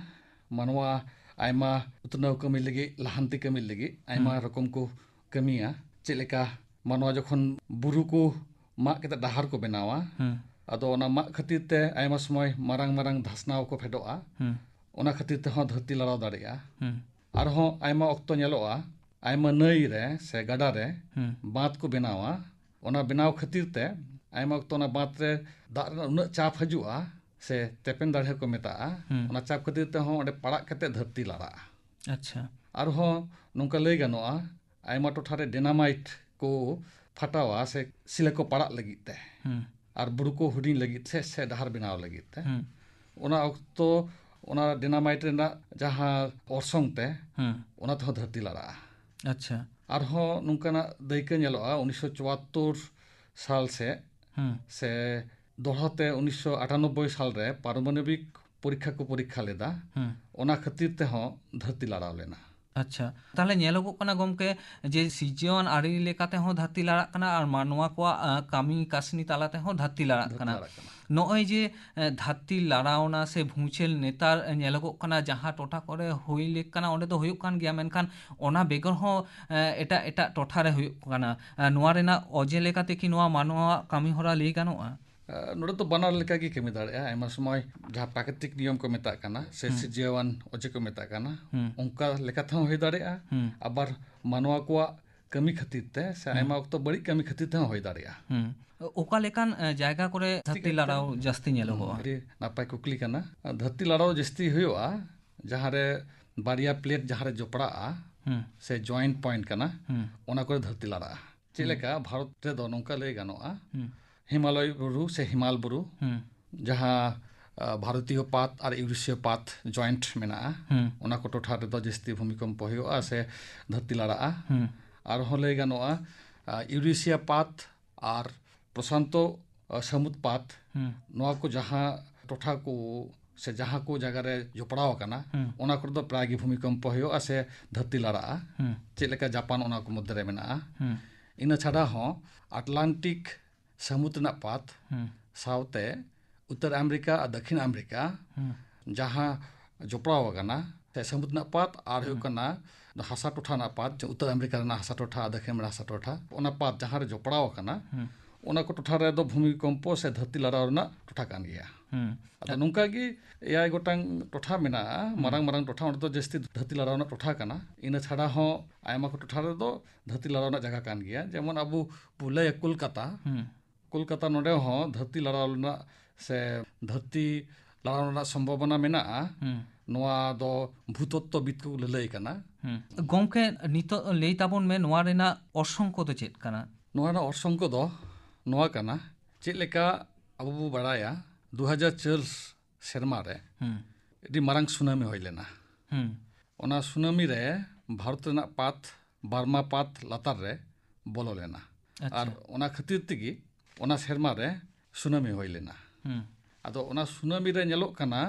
ᱢᱟᱱᱣᱟ ᱟᱭᱢᱟ ᱩᱛᱱᱟᱹᱣ ᱠᱟᱹᱢᱤ ᱞᱟᱹᱜᱤᱫ, ᱞᱟᱦᱟᱱᱛᱤ ᱠᱟᱹᱢᱤ ᱞᱟᱹᱜᱤᱫ ᱟᱭᱢᱟ ᱦᱩᱸ᱾ ᱨᱚᱠᱚᱢ ᱠᱚ ᱠᱟᱹᱢᱤᱭᱟ᱾ ᱪᱮᱫ ᱞᱮᱠᱟ ᱢᱟᱱᱣᱟ ᱡᱚᱠᱷᱚᱱ ᱵᱩᱨᱩ ᱠᱚ ᱢᱟᱜ ᱠᱟᱛᱮ ᱰᱟᱦᱟᱨ ᱠᱚ ᱵᱮᱱᱟᱣᱟ, ᱦᱩᱸ᱾ ᱟᱫᱚ ᱚᱱᱟ ᱢᱟᱜ ᱠᱷᱟᱹᱛᱤᱨ ᱛᱮ ᱟᱭᱢᱟ ᱥᱚᱢᱚᱭ ᱢᱟᱨᱟᱝ ᱢᱟᱨᱟᱝ ᱫᱷᱟᱥᱱᱟᱣ ᱠᱚ ᱯᱷᱮᱰᱚᱜᱼᱟ᱾ ᱦᱩᱸ᱾ ᱚᱱᱟ ᱠᱷᱟᱹᱛᱤᱨ ᱛᱮᱦᱚᱸ ᱫᱷᱟᱹᱨᱛᱤ ᱞᱟᱲᱟᱣ ᱫᱟᱲᱮᱭᱟᱜᱼᱟ᱾ ᱦᱩᱸ᱾ ᱟᱨᱦᱚᱸ ᱟᱭᱢᱟ ᱚᱠᱛᱚ ᱧᱮᱞᱚᱜᱼᱟ, ᱟᱭᱢᱟ ᱱᱟᱹᱭ ᱨᱮ ᱥᱮ ᱜᱟᱰᱟ ᱨᱮ ᱦᱩᱸ᱾ ᱵᱟᱸᱫᱽ ᱠᱚ ᱵᱮᱱᱟᱣᱟ᱾ ᱚᱱᱟ ᱵᱮᱱᱟᱣ ᱠᱷᱟᱹᱛᱤᱨ ᱛᱮ ᱟᱭᱢᱟ ᱚᱠᱛᱚ ᱚᱱᱟ ᱵᱟᱸᱫᱽ ᱨᱮ ᱫᱟᱜ ᱨᱮᱱᱟᱜ ᱩᱱᱟᱹᱜ ᱪᱟᱯ ᱦᱤᱡᱩᱜᱼᱟ, ᱥᱮ ᱛᱮᱯᱮᱱ ᱫᱟᱲᱮ ᱦᱚᱸᱠᱚ ᱢᱮᱛᱟᱜᱼᱟ᱾ ᱦᱩᱸ᱾ ᱚᱱᱟ ᱪᱟᱯ ᱠᱷᱟᱹᱛᱤᱨ ᱛᱮᱦᱚᱸ ᱚᱸᱰᱮ ᱯᱟᱲᱟᱜ ᱠᱟᱛᱮ ᱫᱷᱟᱹᱨᱛᱤ ᱞᱟᱲᱟᱜᱼᱟ᱾ ᱟᱪᱪᱷᱟ᱾ ᱟᱨᱦᱚᱸ ᱱᱚᱝᱠᱟ ᱞᱟᱹᱭ ᱜᱟᱱᱚᱜᱼᱟ, ᱟᱭᱢᱟ ᱴᱚᱴᱷᱟ ᱨᱮ ᱰᱮᱱᱟᱢᱟᱭᱤᱴ ᱠᱚ ᱯᱷᱟᱴᱟᱣᱟ ᱥᱮ ᱥᱤᱞᱟᱹ ᱠᱚ ᱯᱟᱲᱟᱜ ᱞᱟᱹᱜᱤᱫ ᱛᱮ᱾ ᱦᱩᱸ᱾ ᱟᱨ ᱵᱩᱨᱩ ᱠᱚ ᱦᱩᱰᱤᱧ ᱞᱟᱹᱜᱤᱫ ᱥᱮ, ᱥᱮ ᱰᱟᱦᱟᱨ ᱵᱮᱱᱟᱣ ᱞᱟᱹᱜᱤᱫ ᱛᱮ᱾ ᱦᱩᱸ᱾ ᱚᱱᱟ ᱚᱠᱛᱚ ᱚᱱᱟ ᱰᱮᱱᱟᱢᱟᱭᱤᱴ ᱨᱮᱱᱟᱜ ᱡᱟᱦᱟᱸ ᱚᱨᱥᱚᱝ ᱛᱮ, ᱦᱩᱸ᱾ ᱚᱱᱟ ᱛᱮᱦᱚᱸ ᱫᱷᱟᱹᱨᱛᱤ ᱞᱟᱲᱟᱜᱼᱟ᱾ ᱟᱪᱪᱷᱟ᱾ ᱟᱨᱦᱚᱸ ᱱᱚᱝᱠᱟᱱᱟᱜ ᱫᱟᱹᱭᱠᱟᱹ ᱧᱮᱞᱚᱜᱼᱟ, ᱩᱱᱤᱥᱥᱚ ᱪᱩᱣᱟᱛᱛᱳᱨ ᱥᱟᱞ ᱥᱮᱫ ᱦᱩᱸ᱾ ᱥᱮ ᱫᱚᱲᱦᱟ ᱛᱮ ᱩᱱᱤᱥᱥᱚ ᱟᱴᱟᱱᱚᱵᱵᱳᱭ ᱥᱟᱞ ᱨᱮ ᱯᱟᱨᱚᱢᱟᱱᱚᱵᱤᱠ ᱯᱚᱨᱤᱠᱠᱷᱟ ᱠᱚ ᱯᱚᱨᱤᱠᱠᱷᱟ ᱞᱮᱫᱟ᱾ ᱦᱩᱸ᱾ ᱚᱱᱟ ᱠᱷᱟᱹᱛᱤᱨ ᱛᱮᱦᱚᱸ ᱫᱷᱟᱹᱨᱛᱤ ᱞᱟᱲᱟᱣ ᱞᱮᱱᱟ᱾ ᱟᱪᱪᱷᱟ, ᱛᱟᱦᱞᱮ ᱧᱮᱞᱚᱜᱚᱜ ᱠᱟᱱᱟ ᱜᱚᱢᱠᱮ, ᱡᱮ ᱥᱤᱨᱡᱟᱹᱣᱟᱱ ᱟᱹᱨᱤ ᱞᱮᱠᱟ ᱛᱮᱦᱚᱸ ᱫᱷᱟᱹᱨᱛᱤ ᱞᱟᱲᱟᱜ ᱠᱟᱱᱟ ᱟᱨ ᱢᱟᱱᱣᱟ ᱠᱚᱣᱟᱜ, ᱟ, ᱠᱟᱹᱢᱤ ᱠᱟᱹᱥᱱᱤ ᱛᱟᱞᱟ ᱛᱮᱦᱚᱸ ᱫᱷᱟᱹᱨᱛᱤ ᱞᱟᱲᱟᱜ ᱫᱷᱟᱹᱨᱛᱤ ᱠᱟᱱᱟ᱾ ᱞᱟᱲᱟᱜ ᱠᱟᱱᱟ᱾ ᱱᱚᱜᱼᱚᱭ ᱡᱮ, ᱮ, ᱫᱷᱟᱹᱨᱛᱤ ᱞᱟᱲᱟᱣᱱᱟ ᱥᱮ ᱵᱷᱩᱸᱪᱮᱞ ᱱᱮᱛᱟᱨ ᱧᱮᱞᱚᱜᱚᱜ ᱠᱟᱱᱟ, ᱡᱟᱦᱟᱸ ᱴᱚᱴᱷᱟ ᱠᱚᱨᱮ ᱦᱩᱭ ᱞᱮᱠ ᱠᱟᱱᱟ, ᱚᱸᱰᱮ ᱫᱚ ᱦᱩᱭᱩᱜ ᱠᱟᱱ ᱜᱮᱭᱟ, ᱢᱮᱱᱠᱷᱟᱱ ᱚᱱᱟ ᱵᱮᱜᱚᱨ ᱦᱚᱸ, ᱮ, ᱮᱴᱟᱜ ᱮᱴᱟᱜ ᱴᱚᱴᱷᱟ ᱨᱮ ᱦᱩᱭᱩᱜ ᱠᱟᱱᱟ᱾ ᱮ, ᱱᱚᱣᱟ ᱨᱮᱱᱟᱜ ᱚᱡᱮ ᱞᱮᱠᱟᱛᱮ ᱠᱤ ᱱᱚᱣᱟ ᱢᱟᱱᱣᱟᱣᱟᱜ ᱠᱟᱹᱢᱤ ᱦᱚᱨᱟ ᱞᱟᱹᱭ ᱜᱟᱱᱚᱜᱼᱟ? ᱟ, ᱱᱚᱰᱮ ᱫᱚ ᱵᱟᱱᱟᱨ ᱞᱮᱠᱟ ᱜᱮ ᱠᱟᱹᱢᱤ ᱫᱟᱲᱮᱭᱟᱜᱼᱟ᱾ ᱟᱭᱢᱟ ᱥᱚᱢᱚᱭ ᱡᱟᱦᱟᱸ ᱯᱨᱟᱠᱨᱤᱛᱤᱠ ᱱᱤᱭᱚᱢ ᱠᱚ ᱢᱮᱛᱟᱜ ᱠᱟᱱᱟ ᱥᱮ ᱦᱩᱸ᱾ ᱥᱤᱨᱡᱟᱹᱣᱟᱱ ᱚᱡᱮ ᱠᱚ ᱢᱮᱛᱟᱜ ᱠᱟᱱᱟ, ᱦᱩᱸ᱾ ᱚᱱᱠᱟ ᱞᱮᱠᱟ ᱛᱮᱦᱚᱸ ᱦᱩᱭ ᱫᱟᱲᱮᱭᱟᱜᱼᱟ᱾ ᱦᱩᱸ᱾ ᱟᱵᱟᱨ ᱢᱟᱱᱣᱟ ᱠᱚᱣᱟᱜ ᱠᱟᱹᱢᱤ ᱠᱷᱟᱹᱛᱤᱨ ᱛᱮ ᱥᱮ ᱦᱩᱸ᱾ ᱟᱭᱢᱟ ᱚᱠᱛᱚ ᱵᱟᱹᱲᱤᱡ ᱠᱟᱹᱢᱤ ᱠᱷᱟᱹᱛᱤᱨ ᱛᱮᱦᱚᱸ ᱦᱩᱭ ᱫᱟᱲᱮᱭᱟᱜᱼᱟ᱾ ᱦᱩᱸ᱾ ᱚᱠᱟ ᱞᱮᱠᱟᱱ, ᱮ, ᱡᱟᱭᱜᱟ ᱠᱚᱨᱮ ᱴᱷᱤᱠ ᱫᱷᱟᱹᱨᱛᱤ ᱟᱪᱷᱮ᱾ ᱞᱟᱲᱟᱣ ᱡᱟᱹᱥᱛᱤ ᱧᱮᱞᱚᱜᱚᱜᱼᱟ? ᱦᱩᱸ, ᱟᱹᱰᱤ ᱱᱟᱯᱟᱭ ᱠᱩᱠᱞᱤ ᱠᱟᱱᱟ᱾ ᱫᱷᱟᱹᱨᱛᱤ ᱞᱟᱲᱟᱣ ᱡᱟᱹᱥᱛᱤ ᱦᱩᱭᱩᱜᱼᱟ ᱡᱟᱦᱟᱸᱨᱮ ᱵᱟᱨᱭᱟ ᱯᱞᱮᱴ ᱡᱟᱦᱟᱸᱨᱮ ᱡᱚᱯᱲᱟᱜᱼᱟ ᱦᱩᱸ᱾ ᱥᱮ ᱡᱚᱭᱮᱱᱴ ᱯᱚᱭᱮᱱᱴ ᱠᱟᱱᱟ, ᱦᱩᱸ᱾ ᱚᱱᱟ ᱠᱚᱨᱮ ᱫᱷᱟᱹᱨᱛᱤ ᱞᱟᱲᱟᱜᱼᱟ᱾ ᱪᱮᱫ ᱦᱩᱸ᱾ ᱞᱮᱠᱟ ᱵᱷᱟᱨᱚᱛ ᱨᱮᱫᱚ ᱱᱚᱝᱠᱟ ᱞᱟᱹᱭ ᱜᱟᱱᱚᱜᱼᱟ, ᱦᱩᱸ᱾ ᱦᱤᱢᱟᱞᱚᱭ ᱵᱩᱨᱩ ᱥᱮ ᱦᱤᱢᱟᱞ ᱵᱩᱨᱩ, ᱦᱩᱸ᱾ ᱡᱟᱦᱟᱸ, ᱟ, ᱵᱷᱟᱨᱚᱛᱤᱭᱚ ᱯᱟᱛ ᱟᱨ ᱤᱭᱩᱨᱮᱥᱤᱭᱟ ᱯᱟᱛ ᱡᱚᱭᱮᱱᱴ ᱢᱮᱱᱟᱜᱼᱟ, ᱦᱩᱸ᱾ ᱚᱱᱟ ᱠᱚ ᱴᱚᱴᱷᱟ ᱨᱮᱫᱚ ᱡᱟᱹᱥᱛᱤ ᱵᱷᱩᱢᱤᱠᱚᱢᱯᱚ ᱦᱩᱭᱩᱜᱼᱟ ᱥᱮ ᱫᱷᱟᱹᱨᱛᱤ ᱞᱟᱲᱟᱜᱼᱟ᱾ ᱦᱩᱸ᱾ ᱟᱨᱦᱚᱸ ᱞᱟᱹᱭ ᱜᱟᱱᱚᱜᱼᱟ, ᱟ, ᱤᱭᱩᱨᱮᱥᱤᱭᱟ ᱯᱟᱛ ᱟᱨ ᱯᱨᱚᱥᱟᱱᱛᱚ, ᱟ, ᱥᱟᱹᱢᱩᱫ ᱯᱟᱛ, ᱦᱩᱸ᱾ ᱱᱚᱣᱟ ᱠᱚ ᱡᱟᱦᱟᱸ ᱴᱚᱴᱷᱟ ᱠᱚ ᱥᱮ ᱡᱟᱦᱟᱸ ᱠᱚ ᱡᱟᱭᱜᱟ ᱨᱮ ᱡᱚᱯᱲᱟᱣ ᱟᱠᱟᱱᱟ, ᱦᱩᱸ᱾ ᱚᱱᱟ ᱠᱚᱨᱮ ᱫᱚ ᱯᱨᱟᱭ ᱜᱮ ᱵᱷᱩᱢᱤᱠᱚᱢᱯᱚ ᱦᱩᱭᱩᱜᱼᱟ ᱥᱮ ᱫᱷᱟᱹᱨᱛᱤ ᱞᱟᱲᱟᱜᱼᱟ᱾ ᱦᱩᱸ᱾ ᱪᱮᱫ ᱞᱮᱠᱟ ᱡᱟᱯᱟᱱ ᱚᱱᱟ ᱠᱚ ᱢᱚᱫᱽᱫᱷᱮ ᱨᱮ ᱢᱮᱱᱟᱜᱼᱟ᱾ ᱦᱩᱸ᱾ ᱤᱱᱟᱹ ᱪᱷᱟᱰᱟ ᱦᱚᱸ ᱟᱴᱞᱟᱱᱴᱤᱠ ᱥᱟᱹᱢᱩᱫ ᱨᱮᱱᱟᱜ ᱯᱟᱛ ᱦᱩᱸ᱾ ᱥᱟᱶᱛᱮ ᱩᱛᱛᱚᱨ ᱟᱢᱮᱨᱤᱠᱟ ᱟᱨ ᱫᱚᱠᱷᱤᱱ ᱟᱢᱮᱨᱤᱠᱟ ᱦᱩᱸ᱾ ᱡᱟᱦᱟᱸ ᱡᱚᱯᱲᱟᱣ ᱟᱠᱟᱱᱟ, ᱥᱮ ᱥᱟᱹᱢᱩᱫ ᱨᱮᱱᱟᱜ ᱯᱟᱛ ᱟᱨ ᱦᱩᱭᱩᱜ ᱦᱩᱸ᱾ ᱠᱟᱱᱟ ᱦᱟᱥᱟ ᱴᱚᱴᱷᱟ ᱨᱮᱱᱟᱜ ᱯᱟᱛ, ᱡᱮ ᱩᱛᱛᱚᱨ ᱟᱢᱮᱨᱤᱠᱟ ᱨᱮᱱᱟᱜ ᱦᱟᱥᱟ ᱴᱚᱴᱷᱟ, ᱫᱚᱠᱷᱤᱱ ᱟᱢᱮᱨᱤᱠᱟ ᱦᱟᱥᱟ ᱴᱚᱴᱷᱟ, ᱚᱱᱟ ᱯᱟᱛ ᱡᱟᱦᱟᱸ ᱨᱮ ᱡᱚᱯᱲᱟᱣ ᱟᱠᱟᱱᱟ, ᱦᱩᱸ᱾ ᱚᱱᱟ ᱠᱚ ᱴᱚᱴᱷᱟ ᱨᱮᱫᱚ ᱵᱷᱩᱢᱤᱠᱚᱢᱯᱚ ᱥᱮ ᱫᱷᱟᱹᱨᱛᱤ ᱞᱟᱲᱟᱣ ᱨᱮᱱᱟᱜ ᱴᱚᱴᱷᱟ ᱠᱟᱱ ᱜᱮᱭᱟ᱾ ᱦᱩᱸ᱾ ᱟᱫᱚ ᱱᱚᱝᱠᱟ ᱜᱮ ᱮᱭᱟᱭ ᱜᱚᱴᱟᱝ ᱴᱚᱴᱷᱟ ᱢᱮᱱᱟᱜᱼᱟ, ᱦᱩᱸ᱾ ᱢᱟᱨᱟᱝ ᱢᱟᱨᱟᱝ ᱴᱚᱴᱷᱟ, ᱚᱸᱰᱮ ᱫᱚ ᱡᱟᱹᱥᱛᱤ ᱫᱷᱟᱹᱨᱛᱤ ᱞᱟᱲᱟᱣ ᱨᱮᱱᱟᱜ ᱴᱚᱴᱷᱟ ᱠᱟᱱᱟ᱾ ᱤᱱᱟᱹ ᱪᱷᱟᱰᱟ ᱦᱚᱸ ᱟᱭᱢᱟ ᱠᱚ ᱴᱚᱴᱷᱟ ᱨᱮᱫᱚ ᱫᱷᱟᱹᱨᱛᱤ ᱞᱟᱲᱟᱣ ᱨᱮᱱᱟᱜ ᱡᱟᱭᱜᱟ ᱠᱟᱱ ᱜᱮᱭᱟ, ᱡᱮᱢᱚᱱ ᱟᱵᱚ ᱯᱩᱞᱟᱹᱭᱟ ᱠᱳᱞᱠᱟᱛᱟ, ᱦᱩᱸ᱾ ᱠᱳᱞᱠᱟᱛᱟ ᱱᱚᱰᱮ ᱦᱚᱸ ᱫᱷᱟᱹᱨᱛᱤ ᱞᱟᱲᱟᱣ ᱨᱮᱱᱟᱜ ᱥᱮ ᱫᱷᱟᱹᱨᱛᱤ ᱞᱟᱲᱟᱣ ᱨᱮᱱᱟᱜ ᱥᱚᱢᱵᱷᱚᱵᱚᱱᱟ ᱢᱮᱱᱟᱜᱼᱟ᱾ ᱦᱩᱸ᱾ ᱱᱚᱣᱟ ᱫᱚ ᱵᱷᱩᱛᱚᱛᱛᱚᱵᱤᱫ ᱠᱚ ᱞᱟᱹᱞᱟᱹᱭ ᱠᱟᱱᱟ᱾ ᱦᱩᱸ᱾ ᱜᱚᱢᱠᱮ, ᱱᱤᱛᱚᱜ ᱞᱟᱹᱭ ᱛᱟᱵᱚᱱ ᱢᱮ, ᱱᱚᱣᱟ ᱨᱮᱱᱟᱜ ᱚᱨᱥᱚᱝ ᱠᱚᱫᱚ ᱪᱮᱫ ᱠᱟᱱᱟ? ᱱᱚᱣᱟ ᱨᱮᱱᱟᱜ ᱚᱨᱥᱚᱝ ᱠᱚᱫᱚ ᱱᱚᱣᱟ ᱠᱟᱱᱟ, ᱪᱮᱫ ᱞᱮᱠᱟ ᱟᱵᱚ ᱵᱚ ᱵᱟᱲᱟᱭᱟ, ᱫᱩ ᱦᱟᱡᱟᱨ ᱪᱟᱨ ᱥᱮᱨᱢᱟ ᱨᱮ ᱦᱩᱸ᱾ ᱟᱹᱰᱤ ᱢᱟᱨᱟᱝ ᱥᱩᱱᱟᱢᱤ ᱦᱩᱭ ᱞᱮᱱᱟ᱾ ᱦᱩᱸ᱾ ᱚᱱᱟ ᱥᱩᱱᱟᱢᱤ ᱨᱮ ᱵᱷᱟᱨᱚᱛ ᱨᱮᱱᱟᱜ ᱯᱟᱛ ᱵᱟᱨᱢᱟᱯᱟᱛ ᱞᱟᱛᱟᱨ ᱨᱮ ᱵᱚᱞᱚ ᱞᱮᱱᱟ᱾ ᱟᱪᱪᱷᱟ᱾ ᱟᱨ ᱚᱱᱟ ᱠᱷᱟᱹᱛᱤᱨ ᱛᱮᱜᱮ ᱚᱱᱟ ᱥᱮᱨᱢᱟ ᱨᱮ ᱥᱩᱱᱟᱢᱤ ᱦᱩᱭ ᱞᱮᱱᱟ᱾ ᱦᱩᱸ᱾ ᱟᱫᱚ ᱚᱱᱟ ᱥᱩᱱᱟᱢᱤ ᱨᱮ ᱧᱮᱞᱚᱜ ᱠᱟᱱᱟ,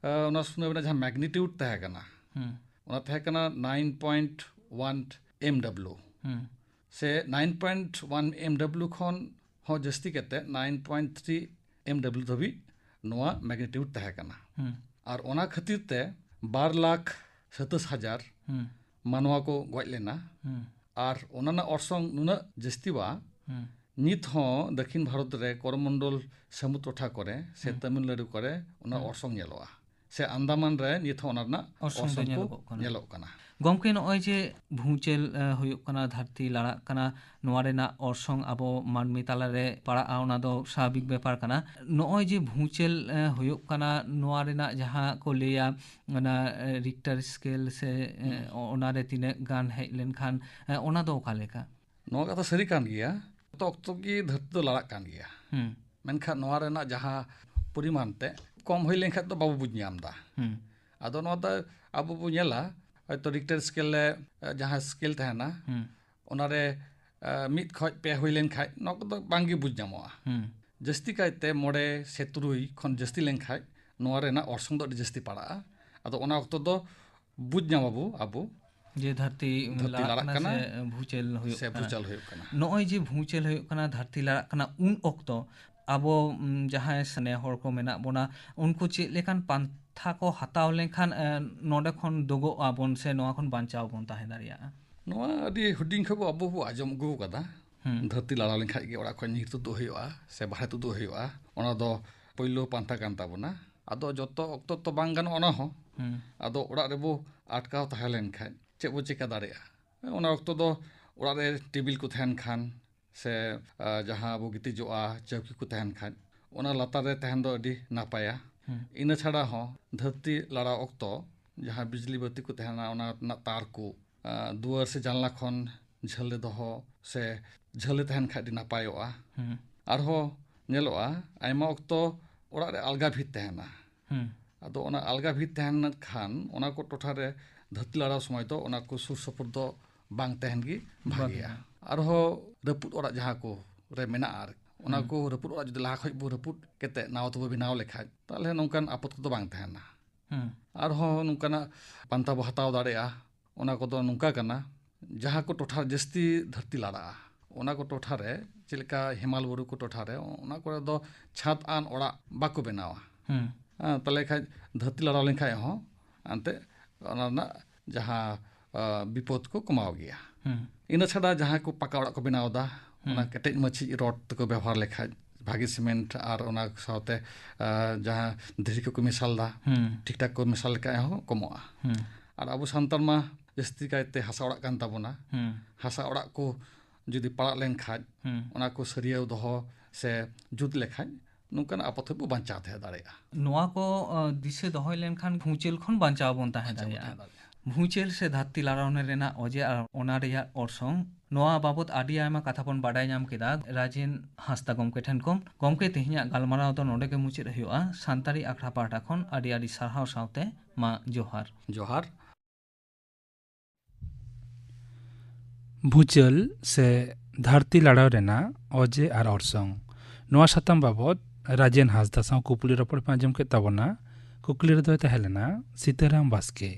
ᱟᱸ, ᱚᱱᱟ ᱥᱩᱱᱟᱢᱤ ᱨᱮᱱᱟᱜ ᱡᱟᱦᱟᱸ magnitude ᱛᱟᱦᱮᱸ ᱠᱟᱱᱟ, ᱦᱩᱸ᱾ ᱚᱱᱟ ᱛᱟᱦᱮᱸ ᱠᱟᱱᱟ nine point one M W᱾ ᱦᱩᱸ᱾ ᱥᱮ nine point one M W ᱠᱷᱚᱱ ᱦᱚᱸ ᱡᱟᱹᱥᱛᱤ ᱠᱟᱛᱮ nine point three M W ᱫᱷᱟᱹᱵᱤᱡ ᱱᱚᱣᱟ magnitude ᱛᱟᱦᱮᱸ ᱠᱟᱱᱟ᱾ ᱦᱩᱸ᱾ ᱟᱨ ᱚᱱᱟ ᱠᱷᱟᱹᱛᱤᱨ ᱛᱮ ᱵᱟᱨ ᱞᱟᱠᱷ ᱥᱟᱛᱟᱥ ᱦᱟᱡᱟᱨ ᱦᱩᱸ᱾ ᱢᱟᱱᱣᱟ ᱠᱚ ᱜᱚᱡ ᱞᱮᱱᱟ᱾ ᱦᱩᱸ᱾ ᱟᱨ ᱚᱱᱟ ᱨᱮᱱᱟᱜ ᱚᱨᱥᱚᱝ ᱱᱩᱱᱟᱹᱜ ᱡᱟᱹᱥᱛᱤᱣᱟ, ᱦᱩᱸ᱾ ᱱᱤᱛ ᱦᱚᱸ ᱫᱚᱠᱷᱤᱱ ᱵᱷᱟᱨᱚᱛ ᱨᱮ ᱠᱚᱨᱚᱢᱚᱱᱰᱚᱞ ᱥᱟᱹᱢᱩᱫ ᱴᱚᱴᱷᱟ ᱠᱚᱨᱮ ᱥᱮ ᱦᱩᱸ᱾ ᱛᱟᱢᱤᱞᱱᱟᱲᱩ ᱠᱚᱨᱮ ᱚᱱᱟ ᱦᱩᱸ᱾ ᱚᱨᱥᱚᱝ ᱧᱮᱞᱚᱜᱼᱟ᱾ ᱥᱮ ᱟᱱᱫᱟᱢᱟᱱ ᱨᱮ ᱱᱤᱛ ᱦᱚᱸ ᱚᱱᱟ ᱨᱮᱱᱟᱜ ᱚᱨᱥᱚᱝ ᱫᱚ ᱚᱨᱥᱚᱝ ᱠᱚ ᱧᱮᱞᱚᱜᱚᱜ ᱠᱟᱱᱟ᱾ ᱧᱮᱞᱚᱜ ᱠᱟᱱᱟ᱾ ᱜᱚᱢᱠᱮ, ᱱᱚᱜᱼᱚᱭ ᱡᱮ ᱵᱷᱩᱸᱪᱮᱞ, ᱮ, ᱦᱩᱭᱩᱜ ᱠᱟᱱᱟ, ᱫᱷᱟᱹᱨᱛᱤ ᱞᱟᱲᱟᱜ ᱠᱟᱱᱟ, ᱱᱚᱣᱟ ᱨᱮᱱᱟᱜ ᱚᱨᱥᱚᱝ ᱟᱵᱚ ᱢᱟᱹᱱᱢᱤ ᱛᱟᱞᱟᱨᱮ ᱯᱟᱲᱟᱜᱼᱟ, ᱚᱱᱟ ᱫᱚ ᱥᱟᱵᱷᱟᱵᱤᱠ ᱵᱮᱯᱟᱨ ᱠᱟᱱᱟ᱾ ᱱᱚᱜᱼᱚᱭ ᱡᱮ ᱵᱷᱩᱸᱪᱮᱞ, ᱮ, ᱦᱩᱭᱩᱜ ᱠᱟᱱᱟ, ᱱᱚᱣᱟ ᱨᱮᱱᱟᱜ ᱡᱟᱦᱟᱸ ᱠᱚ ᱞᱟᱹᱭᱟ, ᱚᱱᱟ, ᱮ, ᱨᱤᱠᱴᱟᱨ ᱥᱠᱮᱞ ᱥᱮ, ᱮ, ᱦᱩᱸ᱾ ᱚ-, ᱚᱱᱟᱨᱮ ᱛᱤᱱᱟᱹᱜ ᱜᱟᱱ ᱦᱮᱡ ᱞᱮᱱᱠᱷᱟᱱ, ᱮ, ᱚᱱᱟ ᱫᱚ ᱚᱠᱟ ᱞᱮᱠᱟ? ᱱᱚᱣᱟ ᱠᱟᱛᱷᱟ ᱥᱟᱹᱨᱤ ᱠᱟᱱ ᱜᱮᱭᱟ᱾ ᱡᱚᱛᱚ ᱚᱠᱛᱚ ᱜᱮ ᱫᱷᱟᱹᱨᱛᱤ ᱫᱚ ᱞᱟᱲᱟᱜ ᱠᱟᱱ ᱜᱮᱭᱟ᱾ ᱦᱩᱸ᱾ ᱢᱮᱱᱠᱷᱟᱱ ᱱᱚᱣᱟ ᱨᱮᱱᱟᱜ ᱡᱟᱦᱟᱸ ᱯᱚᱨᱤᱢᱟᱱ ᱛᱮ ᱠᱚᱢ ᱦᱩᱭ ᱞᱮᱱᱠᱷᱟᱱ ᱫᱚ ᱵᱟᱵᱚ ᱵᱩᱡᱽ ᱧᱟᱢ ᱮᱫᱟ᱾ ᱦᱩᱸ᱾ ᱟᱫᱚ ᱱᱚᱣᱟ ᱫᱚ ᱟᱵᱚ ᱵᱚ ᱧᱮᱞᱟ, ᱦᱚᱭᱛᱳ ᱨᱤᱠᱴᱟᱨ ᱥᱠᱮᱞ ᱨᱮ, ᱮ, ᱡᱟᱦᱟᱸ ᱥᱠᱮᱞ ᱛᱟᱦᱮᱱᱟ, ᱦᱩᱸ᱾ ᱚᱱᱟᱨᱮ, ᱮ, ᱢᱤᱫ ᱠᱷᱚᱡ ᱯᱮ ᱦᱩᱭ ᱞᱮᱱᱠᱷᱟᱡ ᱱᱚᱣᱟ ᱠᱚᱫᱚ ᱵᱟᱝᱜᱮ ᱵᱩᱡᱽ ᱧᱟᱢᱚᱜᱼᱟ᱾ ᱦᱩᱸ᱾ ᱡᱟᱹᱥᱛᱤ ᱠᱟᱭᱛᱮ ᱢᱚᱬᱮ ᱥᱮ ᱛᱩᱨᱩᱭ ᱠᱷᱚᱱ ᱡᱟᱹᱥᱛᱤ ᱞᱮᱱᱠᱷᱟᱡ ᱱᱚᱣᱟ ᱨᱮᱱᱟᱜ ᱚᱨᱥᱚᱝ ᱫᱚ ᱟᱹᱰᱤ ᱡᱟᱹᱥᱛᱤ ᱯᱟᱲᱟᱜᱼᱟ᱾ ᱟᱫᱚ ᱚᱱᱟ ᱚᱠᱛᱚ ᱫᱚ ᱵᱩᱡᱽ ᱧᱟᱢ ᱟᱵᱚ ᱟᱵᱚ ᱡᱮ ᱫᱷᱟᱹᱨᱛᱤ ᱫᱷᱟᱹᱨᱛᱤ ᱞᱟᱲᱟᱜ ᱞᱟᱲᱟᱜ ᱠᱟᱱᱟ ᱠᱟᱱᱟ ᱥᱮ ᱵᱷᱩᱸᱪᱮᱞ ᱦᱩᱭᱩᱜ ᱥᱮ ᱠᱟᱱᱟ᱾ ᱵᱷᱩᱸᱪᱮᱞ ᱦᱩᱭᱩᱜ ᱠᱟᱱᱟ᱾ ᱱᱚᱜᱼᱚᱭ ᱡᱮ ᱵᱷᱩᱸᱪᱮᱞ ᱦᱩᱭᱩᱜ ᱠᱟᱱᱟ, ᱫᱷᱟᱹᱨᱛᱤ ᱞᱟᱲᱟᱜ ᱠᱟᱱᱟ, ᱩᱱ ᱚᱠᱛᱚ ᱟᱵᱚ, ᱩᱢ, ᱡᱟᱦᱟᱸᱭ ᱥᱟᱱᱮ ᱦᱚᱲ ᱠᱚ ᱢᱮᱱᱟᱜ ᱵᱚᱱᱟ, ᱩᱱᱠᱩ ᱪᱮᱫ ᱞᱮᱠᱟᱱ ᱯᱟᱱᱛᱷᱟ ᱠᱚ ᱦᱟᱛᱟᱣ ᱞᱮᱱᱠᱷᱟᱱ, ᱮ, ᱱᱚᱰᱮ ᱠᱷᱚᱱ ᱫᱚᱜᱚᱜ ᱟᱵᱚᱱ ᱥᱮ ᱱᱚᱣᱟ ᱠᱷᱚᱱ ᱵᱟᱧᱪᱟᱣ ᱵᱚᱱ ᱛᱟᱦᱮᱸ ᱫᱟᱲᱮᱭᱟᱜᱼᱟ? ᱱᱚᱣᱟ ᱟᱹᱰᱤ ᱦᱩᱰᱤᱧ ᱠᱷᱚᱱ ᱵᱚ ᱟᱵᱚ ᱵᱚ ᱟᱸᱡᱚᱢ ᱟᱹᱜᱩ ᱟᱠᱟᱫᱟ᱾ ᱦᱩᱸ᱾ ᱫᱷᱟᱹᱨᱛᱤ ᱞᱟᱲᱟ ᱞᱮᱱᱠᱷᱟᱡ ᱜᱮ ᱚᱲᱟᱜ ᱠᱷᱚᱱ ᱧᱤᱨ ᱛᱩᱫᱩᱜ ᱦᱩᱭᱩᱜᱼᱟ ᱥᱮ ᱵᱟᱦᱨᱮ ᱛᱩᱫᱩᱜ ᱦᱩᱭᱩᱜᱼᱟ, ᱚᱱᱟ ᱫᱚ ᱯᱳᱭᱞᱳ ᱯᱟᱱᱛᱷᱟ ᱠᱟᱱ ᱛᱟᱵᱚᱱᱟ᱾ ᱟᱫᱚ ᱡᱚᱛᱚ ᱚᱠᱛᱚ ᱛᱚ ᱵᱟᱝ ᱜᱟᱱᱚᱜᱼᱟ ᱚᱱᱟ ᱦᱚᱸ᱾ ᱦᱩᱸ᱾ ᱟᱫᱚ ᱚᱲᱟᱜ ᱨᱮᱵᱚ ᱟᱴᱠᱟᱣ ᱛᱟᱦᱮᱸ ᱞᱮᱱᱠᱷᱟᱡ ᱪᱮᱫ ᱵᱚ ᱪᱮᱠᱟ ᱫᱟᱲᱮᱭᱟᱜᱼᱟ? ᱚᱱᱟ ᱚᱠᱛᱚ ᱫᱚ ᱚᱲᱟᱜ ᱨᱮ ᱴᱮᱵᱤᱞ ᱠᱚ ᱛᱟᱦᱮᱱ ᱠᱷᱟᱱ ᱥᱮ, ᱟ, ᱡᱟᱦᱟᱸ ᱵᱚ ᱜᱤᱛᱤᱡᱚᱜᱼᱟ, ᱪᱟᱹᱣᱠᱤ ᱠᱚ ᱛᱟᱦᱮᱱ ᱠᱷᱟᱡ, ᱚᱱᱟ ᱞᱟᱛᱟᱨ ᱨᱮ ᱛᱟᱦᱮᱱ ᱫᱚ ᱟᱹᱰᱤ ᱱᱟᱯᱟᱭᱟ᱾ ᱦᱩᱸ᱾ ᱤᱱᱟᱹ ᱪᱷᱟᱲᱟ ᱦᱚᱸ ᱫᱷᱟᱹᱨᱛᱤ ᱞᱟᱲᱟᱣ ᱚᱠᱛᱚ ᱡᱟᱦᱟᱸ ᱵᱤᱡᱽᱞᱤ ᱵᱟᱹᱛᱤ ᱠᱚ ᱛᱟᱦᱮᱱᱟ, ᱚᱱᱟ ᱨᱮᱱᱟᱜ ᱛᱟᱨ ᱠᱚ, ᱟ, ᱫᱩᱣᱟᱹᱨ ᱥᱮ ᱡᱟᱱᱞᱟ ᱠᱷᱚᱱ ᱡᱷᱟᱹᱞ ᱨᱮ ᱫᱚᱦᱚ ᱥᱮ ᱡᱷᱟᱹᱞ ᱨᱮ ᱛᱟᱦᱮᱱ ᱠᱷᱟᱡ ᱟᱹᱰᱤ ᱱᱟᱯᱟᱭᱚᱜᱼᱟ᱾ ᱦᱩᱸ᱾ ᱟᱨᱦᱚᱸ ᱧᱮᱞᱚᱜᱼᱟ, ᱟᱭᱢᱟ ᱚᱠᱛᱚ ᱚᱲᱟᱜ ᱨᱮ ᱟᱞᱜᱟ ᱵᱷᱤᱛ ᱛᱟᱦᱮᱱᱟ᱾ ᱦᱩᱸ᱾ ᱟᱫᱚ ᱚᱱᱟ ᱟᱞᱜᱟ ᱵᱷᱤᱛ ᱛᱟᱦᱮᱱ ᱠᱷᱟᱱ, ᱚᱱᱟ ᱠᱚ ᱴᱚᱴᱷᱟ ᱨᱮ ᱫᱷᱟᱹᱨᱛᱤ ᱞᱟᱲᱟᱣ ᱥᱚᱢᱚᱭ ᱫᱚ ᱚᱱᱟ ᱠᱚ ᱥᱩᱨ ᱥᱩᱯᱩᱨ ᱫᱚ ᱵᱟᱝ ᱛᱟᱦᱮᱱ ᱜᱮ ᱵᱷᱟᱜᱮᱭᱟ᱾ ᱵᱷᱟᱜᱮᱭᱟ᱾ ᱟᱨᱦᱚᱸ ᱨᱟᱹᱯᱩᱫ ᱚᱲᱟᱜ ᱡᱟᱦᱟᱸ ᱠᱚ ᱨᱮ ᱢᱮᱱᱟᱜᱼᱟ, ᱟᱨ ᱚᱱᱟ ᱦᱩᱸ᱾ ᱠᱚ ᱨᱟᱹᱯᱩᱫ ᱚᱲᱟᱜ ᱡᱩᱫᱤ ᱞᱟᱦᱟ ᱠᱷᱚᱡ ᱵᱚ ᱨᱟᱹᱯᱩᱫ ᱠᱟᱛᱮ ᱱᱟᱣᱟ ᱛᱮᱵᱚ ᱵᱮᱱᱟᱣ ᱞᱮᱠᱷᱟᱡ, ᱛᱟᱦᱚᱞᱮ ᱱᱚᱝᱠᱟᱱ ᱟᱯᱚᱫ ᱠᱚᱫᱚ ᱵᱟᱝ ᱛᱟᱦᱮᱱᱟ᱾ ᱦᱩᱸ᱾ ᱟᱨᱦᱚᱸ ᱱᱚᱝᱠᱟᱱᱟᱜ ᱯᱟᱱᱛᱷᱟ ᱵᱚ ᱦᱟᱛᱟᱣ ᱫᱟᱲᱮᱭᱟᱜᱼᱟ᱾ ᱚᱱᱟ ᱠᱚᱫᱚ ᱱᱚᱝᱠᱟ ᱠᱟᱱᱟ, ᱡᱟᱦᱟᱸ ᱠᱚ ᱴᱚᱴᱷᱟ ᱡᱟᱹᱥᱛᱤ ᱫᱷᱟᱹᱨᱛᱤ ᱞᱟᱲᱟᱜᱼᱟ, ᱚᱱᱟ ᱠᱚ ᱴᱚᱴᱷᱟ ᱨᱮ, ᱪᱮᱫ ᱞᱮᱠᱟ ᱦᱮᱢᱟᱞ ᱵᱩᱨᱩ ᱠᱚ ᱴᱚᱴᱷᱟ ᱨᱮ, ᱚᱱᱟ ᱠᱚᱨᱮ ᱫᱚ ᱪᱷᱟᱫ ᱟᱱ ᱚᱲᱟᱜ ᱵᱟᱠᱚ ᱵᱮᱱᱟᱣᱟ᱾ ᱦᱩᱸ᱾ ᱦᱮᱸ, ᱛᱟᱦᱚᱞᱮ ᱠᱷᱟᱡ ᱫᱷᱟᱹᱨᱛᱤ ᱞᱟᱲᱟᱣ ᱞᱮᱱᱠᱷᱟᱡ ᱦᱚᱸ ᱮᱱᱛᱮ ᱚᱱᱟ ᱨᱮᱱᱟᱜ ᱡᱟᱦᱟᱸ, ᱟ, ᱵᱤᱯᱚᱫ ᱠᱚ ᱠᱚᱢᱟᱣ ᱜᱮᱭᱟ᱾ ᱦᱩᱸ᱾ ᱤᱱᱟᱹ ᱪᱷᱟᱰᱟ ᱡᱟᱦᱟᱸᱭ ᱠᱚ ᱯᱟᱠᱟ ᱚᱲᱟᱜ ᱠᱚ ᱵᱮᱱᱟᱣ ᱮᱫᱟ, ᱚᱱᱟ ᱦᱩᱸ᱾ ᱠᱮᱴᱮᱡ ᱢᱟᱹᱪᱷᱤᱡ ᱨᱚᱰ ᱛᱮᱠᱚ ᱵᱮᱵᱚᱦᱟᱨ ᱞᱮᱠᱷᱟᱡ, ᱵᱷᱟᱜᱤ ᱥᱤᱢᱮᱱᱴ ᱟᱨ ᱚᱱᱟ ᱥᱟᱶᱛᱮ, ᱟ, ᱡᱟᱦᱟᱸ ᱫᱷᱤᱨᱤ ᱠᱚᱠᱚ ᱢᱮᱥᱟᱞ ᱮᱫᱟ, ᱦᱩᱸ᱾ ᱴᱷᱤᱠ ᱴᱷᱟᱠ ᱠᱚ ᱢᱮᱥᱟᱞ ᱞᱮᱠᱷᱟᱡ ᱦᱚᱸ ᱠᱚᱢᱚᱜᱼᱟ᱾ ᱦᱩᱸ᱾ ᱟᱨ ᱟᱵᱚ ᱥᱟᱱᱛᱟᱲ ᱢᱟ ᱡᱟᱹᱥᱛᱤ ᱠᱟᱭᱛᱮ ᱦᱟᱥᱟ ᱚᱲᱟᱜ ᱠᱟᱱ ᱛᱟᱵᱚᱱᱟ᱾ ᱦᱩᱸ᱾ ᱦᱟᱥᱟ ᱚᱲᱟᱜ ᱠᱚ ᱡᱩᱫᱤ ᱯᱟᱲᱟᱜ ᱞᱮᱱᱠᱷᱟᱡ, ᱦᱩᱸ᱾ ᱚᱱᱟ ᱠᱚ ᱥᱟᱹᱨᱭᱟᱹᱣ ᱫᱚᱦᱚ ᱥᱮ ᱡᱩᱛ ᱞᱮᱠᱷᱟᱡ, ᱱᱚᱝᱠᱟᱱᱟᱜ ᱟᱯᱚᱫ ᱠᱷᱚᱡ ᱵᱚ ᱵᱟᱧᱪᱟᱣ ᱛᱟᱦᱮᱸ ᱫᱟᱲᱮᱭᱟᱜᱼᱟ᱾ ᱱᱚᱣᱟ ᱠᱚ, ᱟ, ᱫᱤᱥᱟᱹ ᱫᱚᱦᱚᱭ ᱞᱮᱱᱠᱷᱟᱱ ᱵᱷᱩᱸᱪᱟᱹᱞ ᱠᱷᱚᱱ ᱵᱟᱧᱪᱟᱣ ᱵᱚᱱ ᱛᱟᱦᱮᱸ ᱵᱟᱧᱪᱟᱣ ᱵᱚᱱ ᱫᱟᱲᱮᱭᱟᱜᱼᱟ᱾ ᱛᱟᱦᱮᱸ ᱫᱟᱲᱮᱭᱟᱜᱼᱟ᱾ ᱵᱷᱩᱸᱪᱟᱹᱞ ᱥᱮ ᱫᱷᱟᱹᱨᱛᱤ ᱞᱟᱲᱟᱣ ᱨᱮᱱᱟᱜ ᱚᱡᱮ ᱟᱨ ᱚᱱᱟ ᱨᱮᱭᱟᱜ ᱚᱨᱥᱚᱝ, ᱱᱚᱣᱟ ᱵᱟᱵᱚᱛ ᱟᱹᱰᱤ ᱟᱭᱢᱟ ᱠᱟᱛᱷᱟ ᱵᱚᱱ ᱵᱟᱰᱟᱭ ᱧᱟᱢ ᱠᱮᱫᱟ ᱨᱟᱡᱮᱱ ᱦᱟᱸᱥᱫᱟ ᱜᱚᱢᱠᱮ ᱴᱷᱮᱱ ᱠᱷᱚᱱ᱾ ᱜᱚᱢᱠᱮ, ᱛᱮᱦᱮᱧᱟᱜ ᱜᱟᱞᱢᱟᱨᱟᱣ ᱫᱚ ᱱᱚᱰᱮ ᱜᱮ ᱢᱩᱪᱟᱹᱫ ᱦᱩᱭᱩᱜᱼᱟ᱾ ᱥᱟᱱᱛᱟᱲᱤ ᱟᱠᱷᱲᱟ ᱯᱟᱦᱴᱟ ᱠᱷᱚᱱ ᱟᱹᱰᱤ ᱟᱹᱰᱤ ᱥᱟᱨᱦᱟᱣ ᱥᱟᱶᱛᱮ ᱢᱟ ᱡᱚᱦᱟᱨ᱾ ᱡᱚᱦᱟᱨ᱾ ᱵᱷᱩᱸᱪᱟᱹᱞ ᱥᱮ ᱫᱷᱟᱹᱨᱛᱤ ᱞᱟᱲᱟᱣ ᱨᱮᱱᱟᱜ ᱚᱡᱮ ᱟᱨ ᱚᱨᱥᱚᱝ, ᱱᱚᱣᱟ ᱥᱟᱛᱟᱢ ᱵᱟᱵᱚᱛ ᱨᱟᱡᱮᱱ ᱦᱟᱸᱥᱫᱟ ᱥᱟᱶ ᱠᱩᱯᱩᱞᱤ ᱨᱚᱯᱚᱲ ᱯᱮ ᱟᱸᱡᱚᱢ ᱠᱮᱫ ᱛᱟᱵᱚᱱᱟ᱾ ᱠᱩᱠᱞᱤ ᱨᱮᱫᱚᱭ ᱛᱟᱦᱮᱸ ᱞᱮᱱᱟ ᱥᱤᱛᱟᱹᱨᱟᱢ ᱵᱟᱥᱠᱮ᱾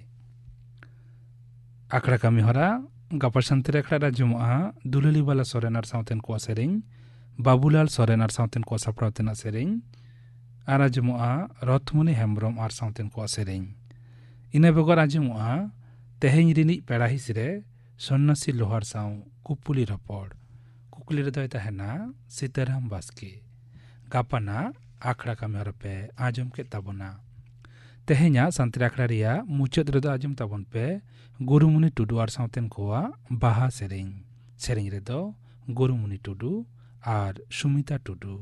ᱟᱠᱷᱲᱟ ᱠᱟᱹᱢᱤ ᱦᱚᱨᱟ ᱜᱟᱯᱟ ᱥᱟᱱᱛᱟᱲᱤ ᱟᱠᱷᱲᱟ ᱨᱮ ᱟᱸᱡᱚᱢᱚᱜᱼᱟ ᱫᱩᱞᱟᱹᱞᱤ ᱵᱟᱞᱟ ᱥᱚᱨᱮᱱ ᱟᱨ ᱥᱟᱶᱛᱮᱱ ᱠᱚᱣᱟᱜ ᱥᱮᱨᱮᱧ, ᱵᱟᱵᱩᱞᱟᱞ ᱥᱚᱨᱮᱱ ᱟᱨ ᱥᱟᱶᱛᱮᱱ ᱠᱚᱣᱟᱜ ᱥᱟᱯᱲᱟᱣ ᱛᱮᱱᱟᱜ ᱥᱮᱨᱮᱧ, ᱟᱨ ᱟᱸᱡᱚᱢᱚᱜᱼᱟ ᱨᱚᱛᱷᱢᱩᱱᱤ ᱦᱮᱢᱵᱨᱚᱢ ᱟᱨ ᱥᱟᱶᱛᱮᱱ ᱠᱚᱣᱟᱜ ᱥᱮᱨᱮᱧ᱾ ᱤᱱᱟᱹ ᱵᱮᱜᱚᱨ ᱟᱸᱡᱚᱢᱚᱜᱼᱟ ᱛᱮᱦᱮᱧ ᱨᱤᱱᱤᱡ ᱯᱮᱲᱟ ᱦᱤᱸᱥ ᱨᱮ ᱥᱚᱱᱱᱟᱥᱤ ᱞᱳᱦᱟᱨ ᱥᱟᱶ ᱠᱩᱯᱩᱞᱤ ᱨᱚᱯᱚᱲ᱾ ᱠᱩᱠᱞᱤ ᱨᱮᱫᱚᱭ ᱛᱟᱦᱮᱱᱟ ᱥᱤᱛᱟᱹᱨᱟᱢ ᱵᱟᱥᱠᱮ᱾ ᱜᱟᱯᱟᱱᱟᱜ ᱟᱠᱷᱲᱟ ᱠᱟᱹᱢᱤ ᱦᱚᱨᱟ ᱯᱮ ᱟᱸᱡᱚᱢ ᱠᱮᱫ ᱛᱟᱵᱚᱱᱟ᱾ ᱛᱮᱦᱮᱧᱟᱜ ᱥᱟᱱᱛᱟᱲᱤ ᱟᱠᱷᱲᱟ ᱨᱮᱭᱟᱜ ᱢᱩᱪᱟᱹᱫ ᱨᱮᱫᱚ ᱟᱸᱡᱚᱢ ᱛᱟᱵᱚᱱ ᱯᱮ ᱜᱩᱨᱩᱢᱩᱱᱤ ᱴᱩᱰᱩ ᱟᱨ ᱥᱟᱶᱛᱮᱱ ᱠᱚᱣᱟᱜ ᱵᱟᱦᱟ ᱥᱮᱨᱮᱧ᱾ ᱥᱮᱨᱮᱧ ᱨᱮᱫᱚ ᱜᱩᱨᱩᱢᱩᱱᱤ ᱴᱩᱰᱩ ᱟᱨ ᱥᱩᱢᱤᱛᱟ ᱴᱩᱰᱩ᱾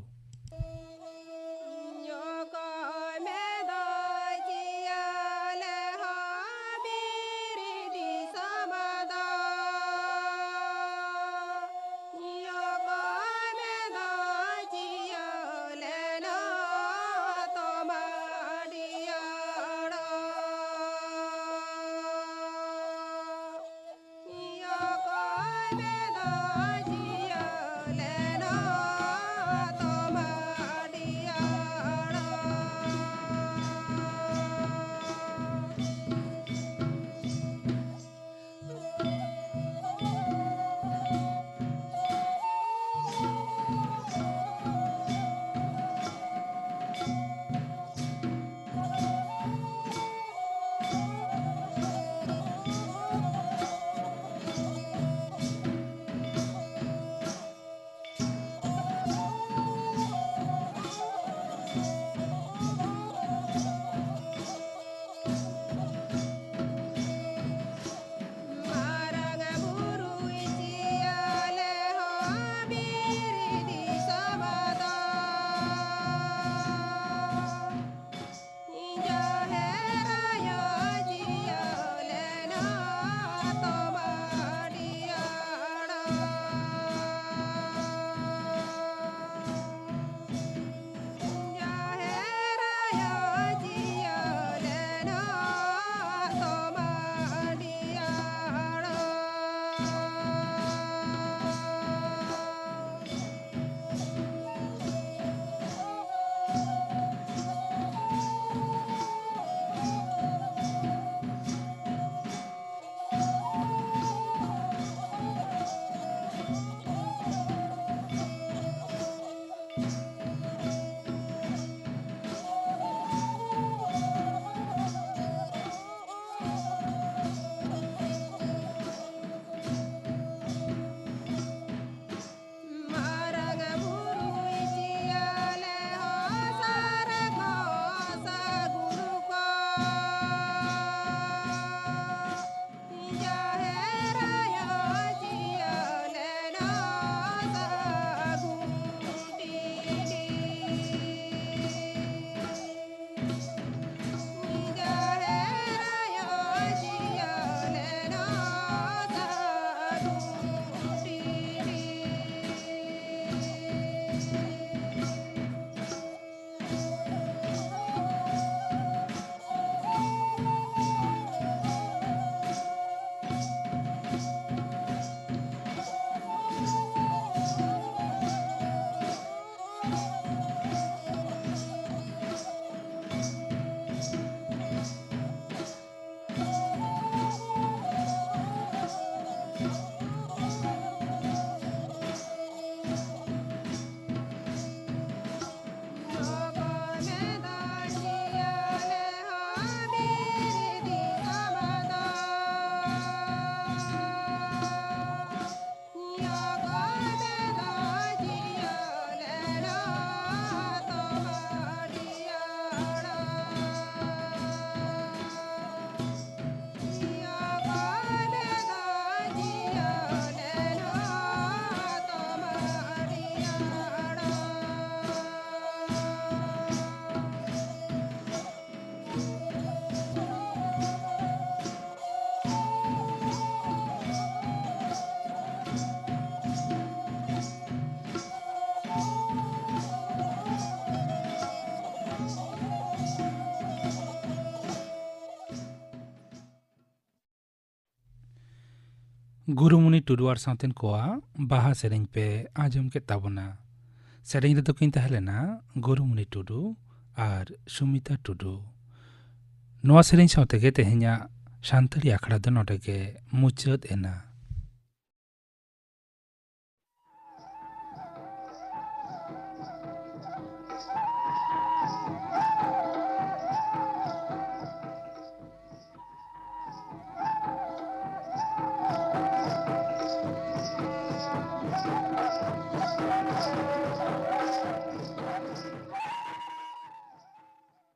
ᱜᱩᱨᱩᱢᱩᱱᱤ ᱴᱩᱰᱩ ᱟᱨ ᱥᱟᱶᱛᱮᱱ ᱠᱚᱣᱟᱜ ᱵᱟᱦᱟ ᱥᱮᱨᱮᱧ ᱯᱮ ᱟᱸᱡᱚᱢ ᱠᱮᱫ ᱛᱟᱵᱚᱱᱟ᱾ ᱥᱮᱨᱮᱧ ᱨᱮᱫᱚ ᱠᱤᱱ ᱛᱟᱦᱮᱸ ᱞᱮᱱᱟ ᱜᱩᱨᱩᱢᱩᱱᱤ ᱴᱩᱰᱩ ᱟᱨ ᱥᱩᱢᱤᱛᱟ ᱴᱩᱰᱩ᱾ ᱱᱚᱣᱟ ᱥᱮᱨᱮᱧ ᱥᱟᱶ ᱛᱮᱜᱮ ᱛᱮᱦᱮᱧᱟᱜ ᱥᱟᱱᱛᱟᱲᱤ ᱟᱠᱷᱲᱟ ᱫᱚ ᱱᱚᱰᱮ ᱜᱮ ᱢᱩᱪᱟᱹᱫ ᱮᱱᱟ᱾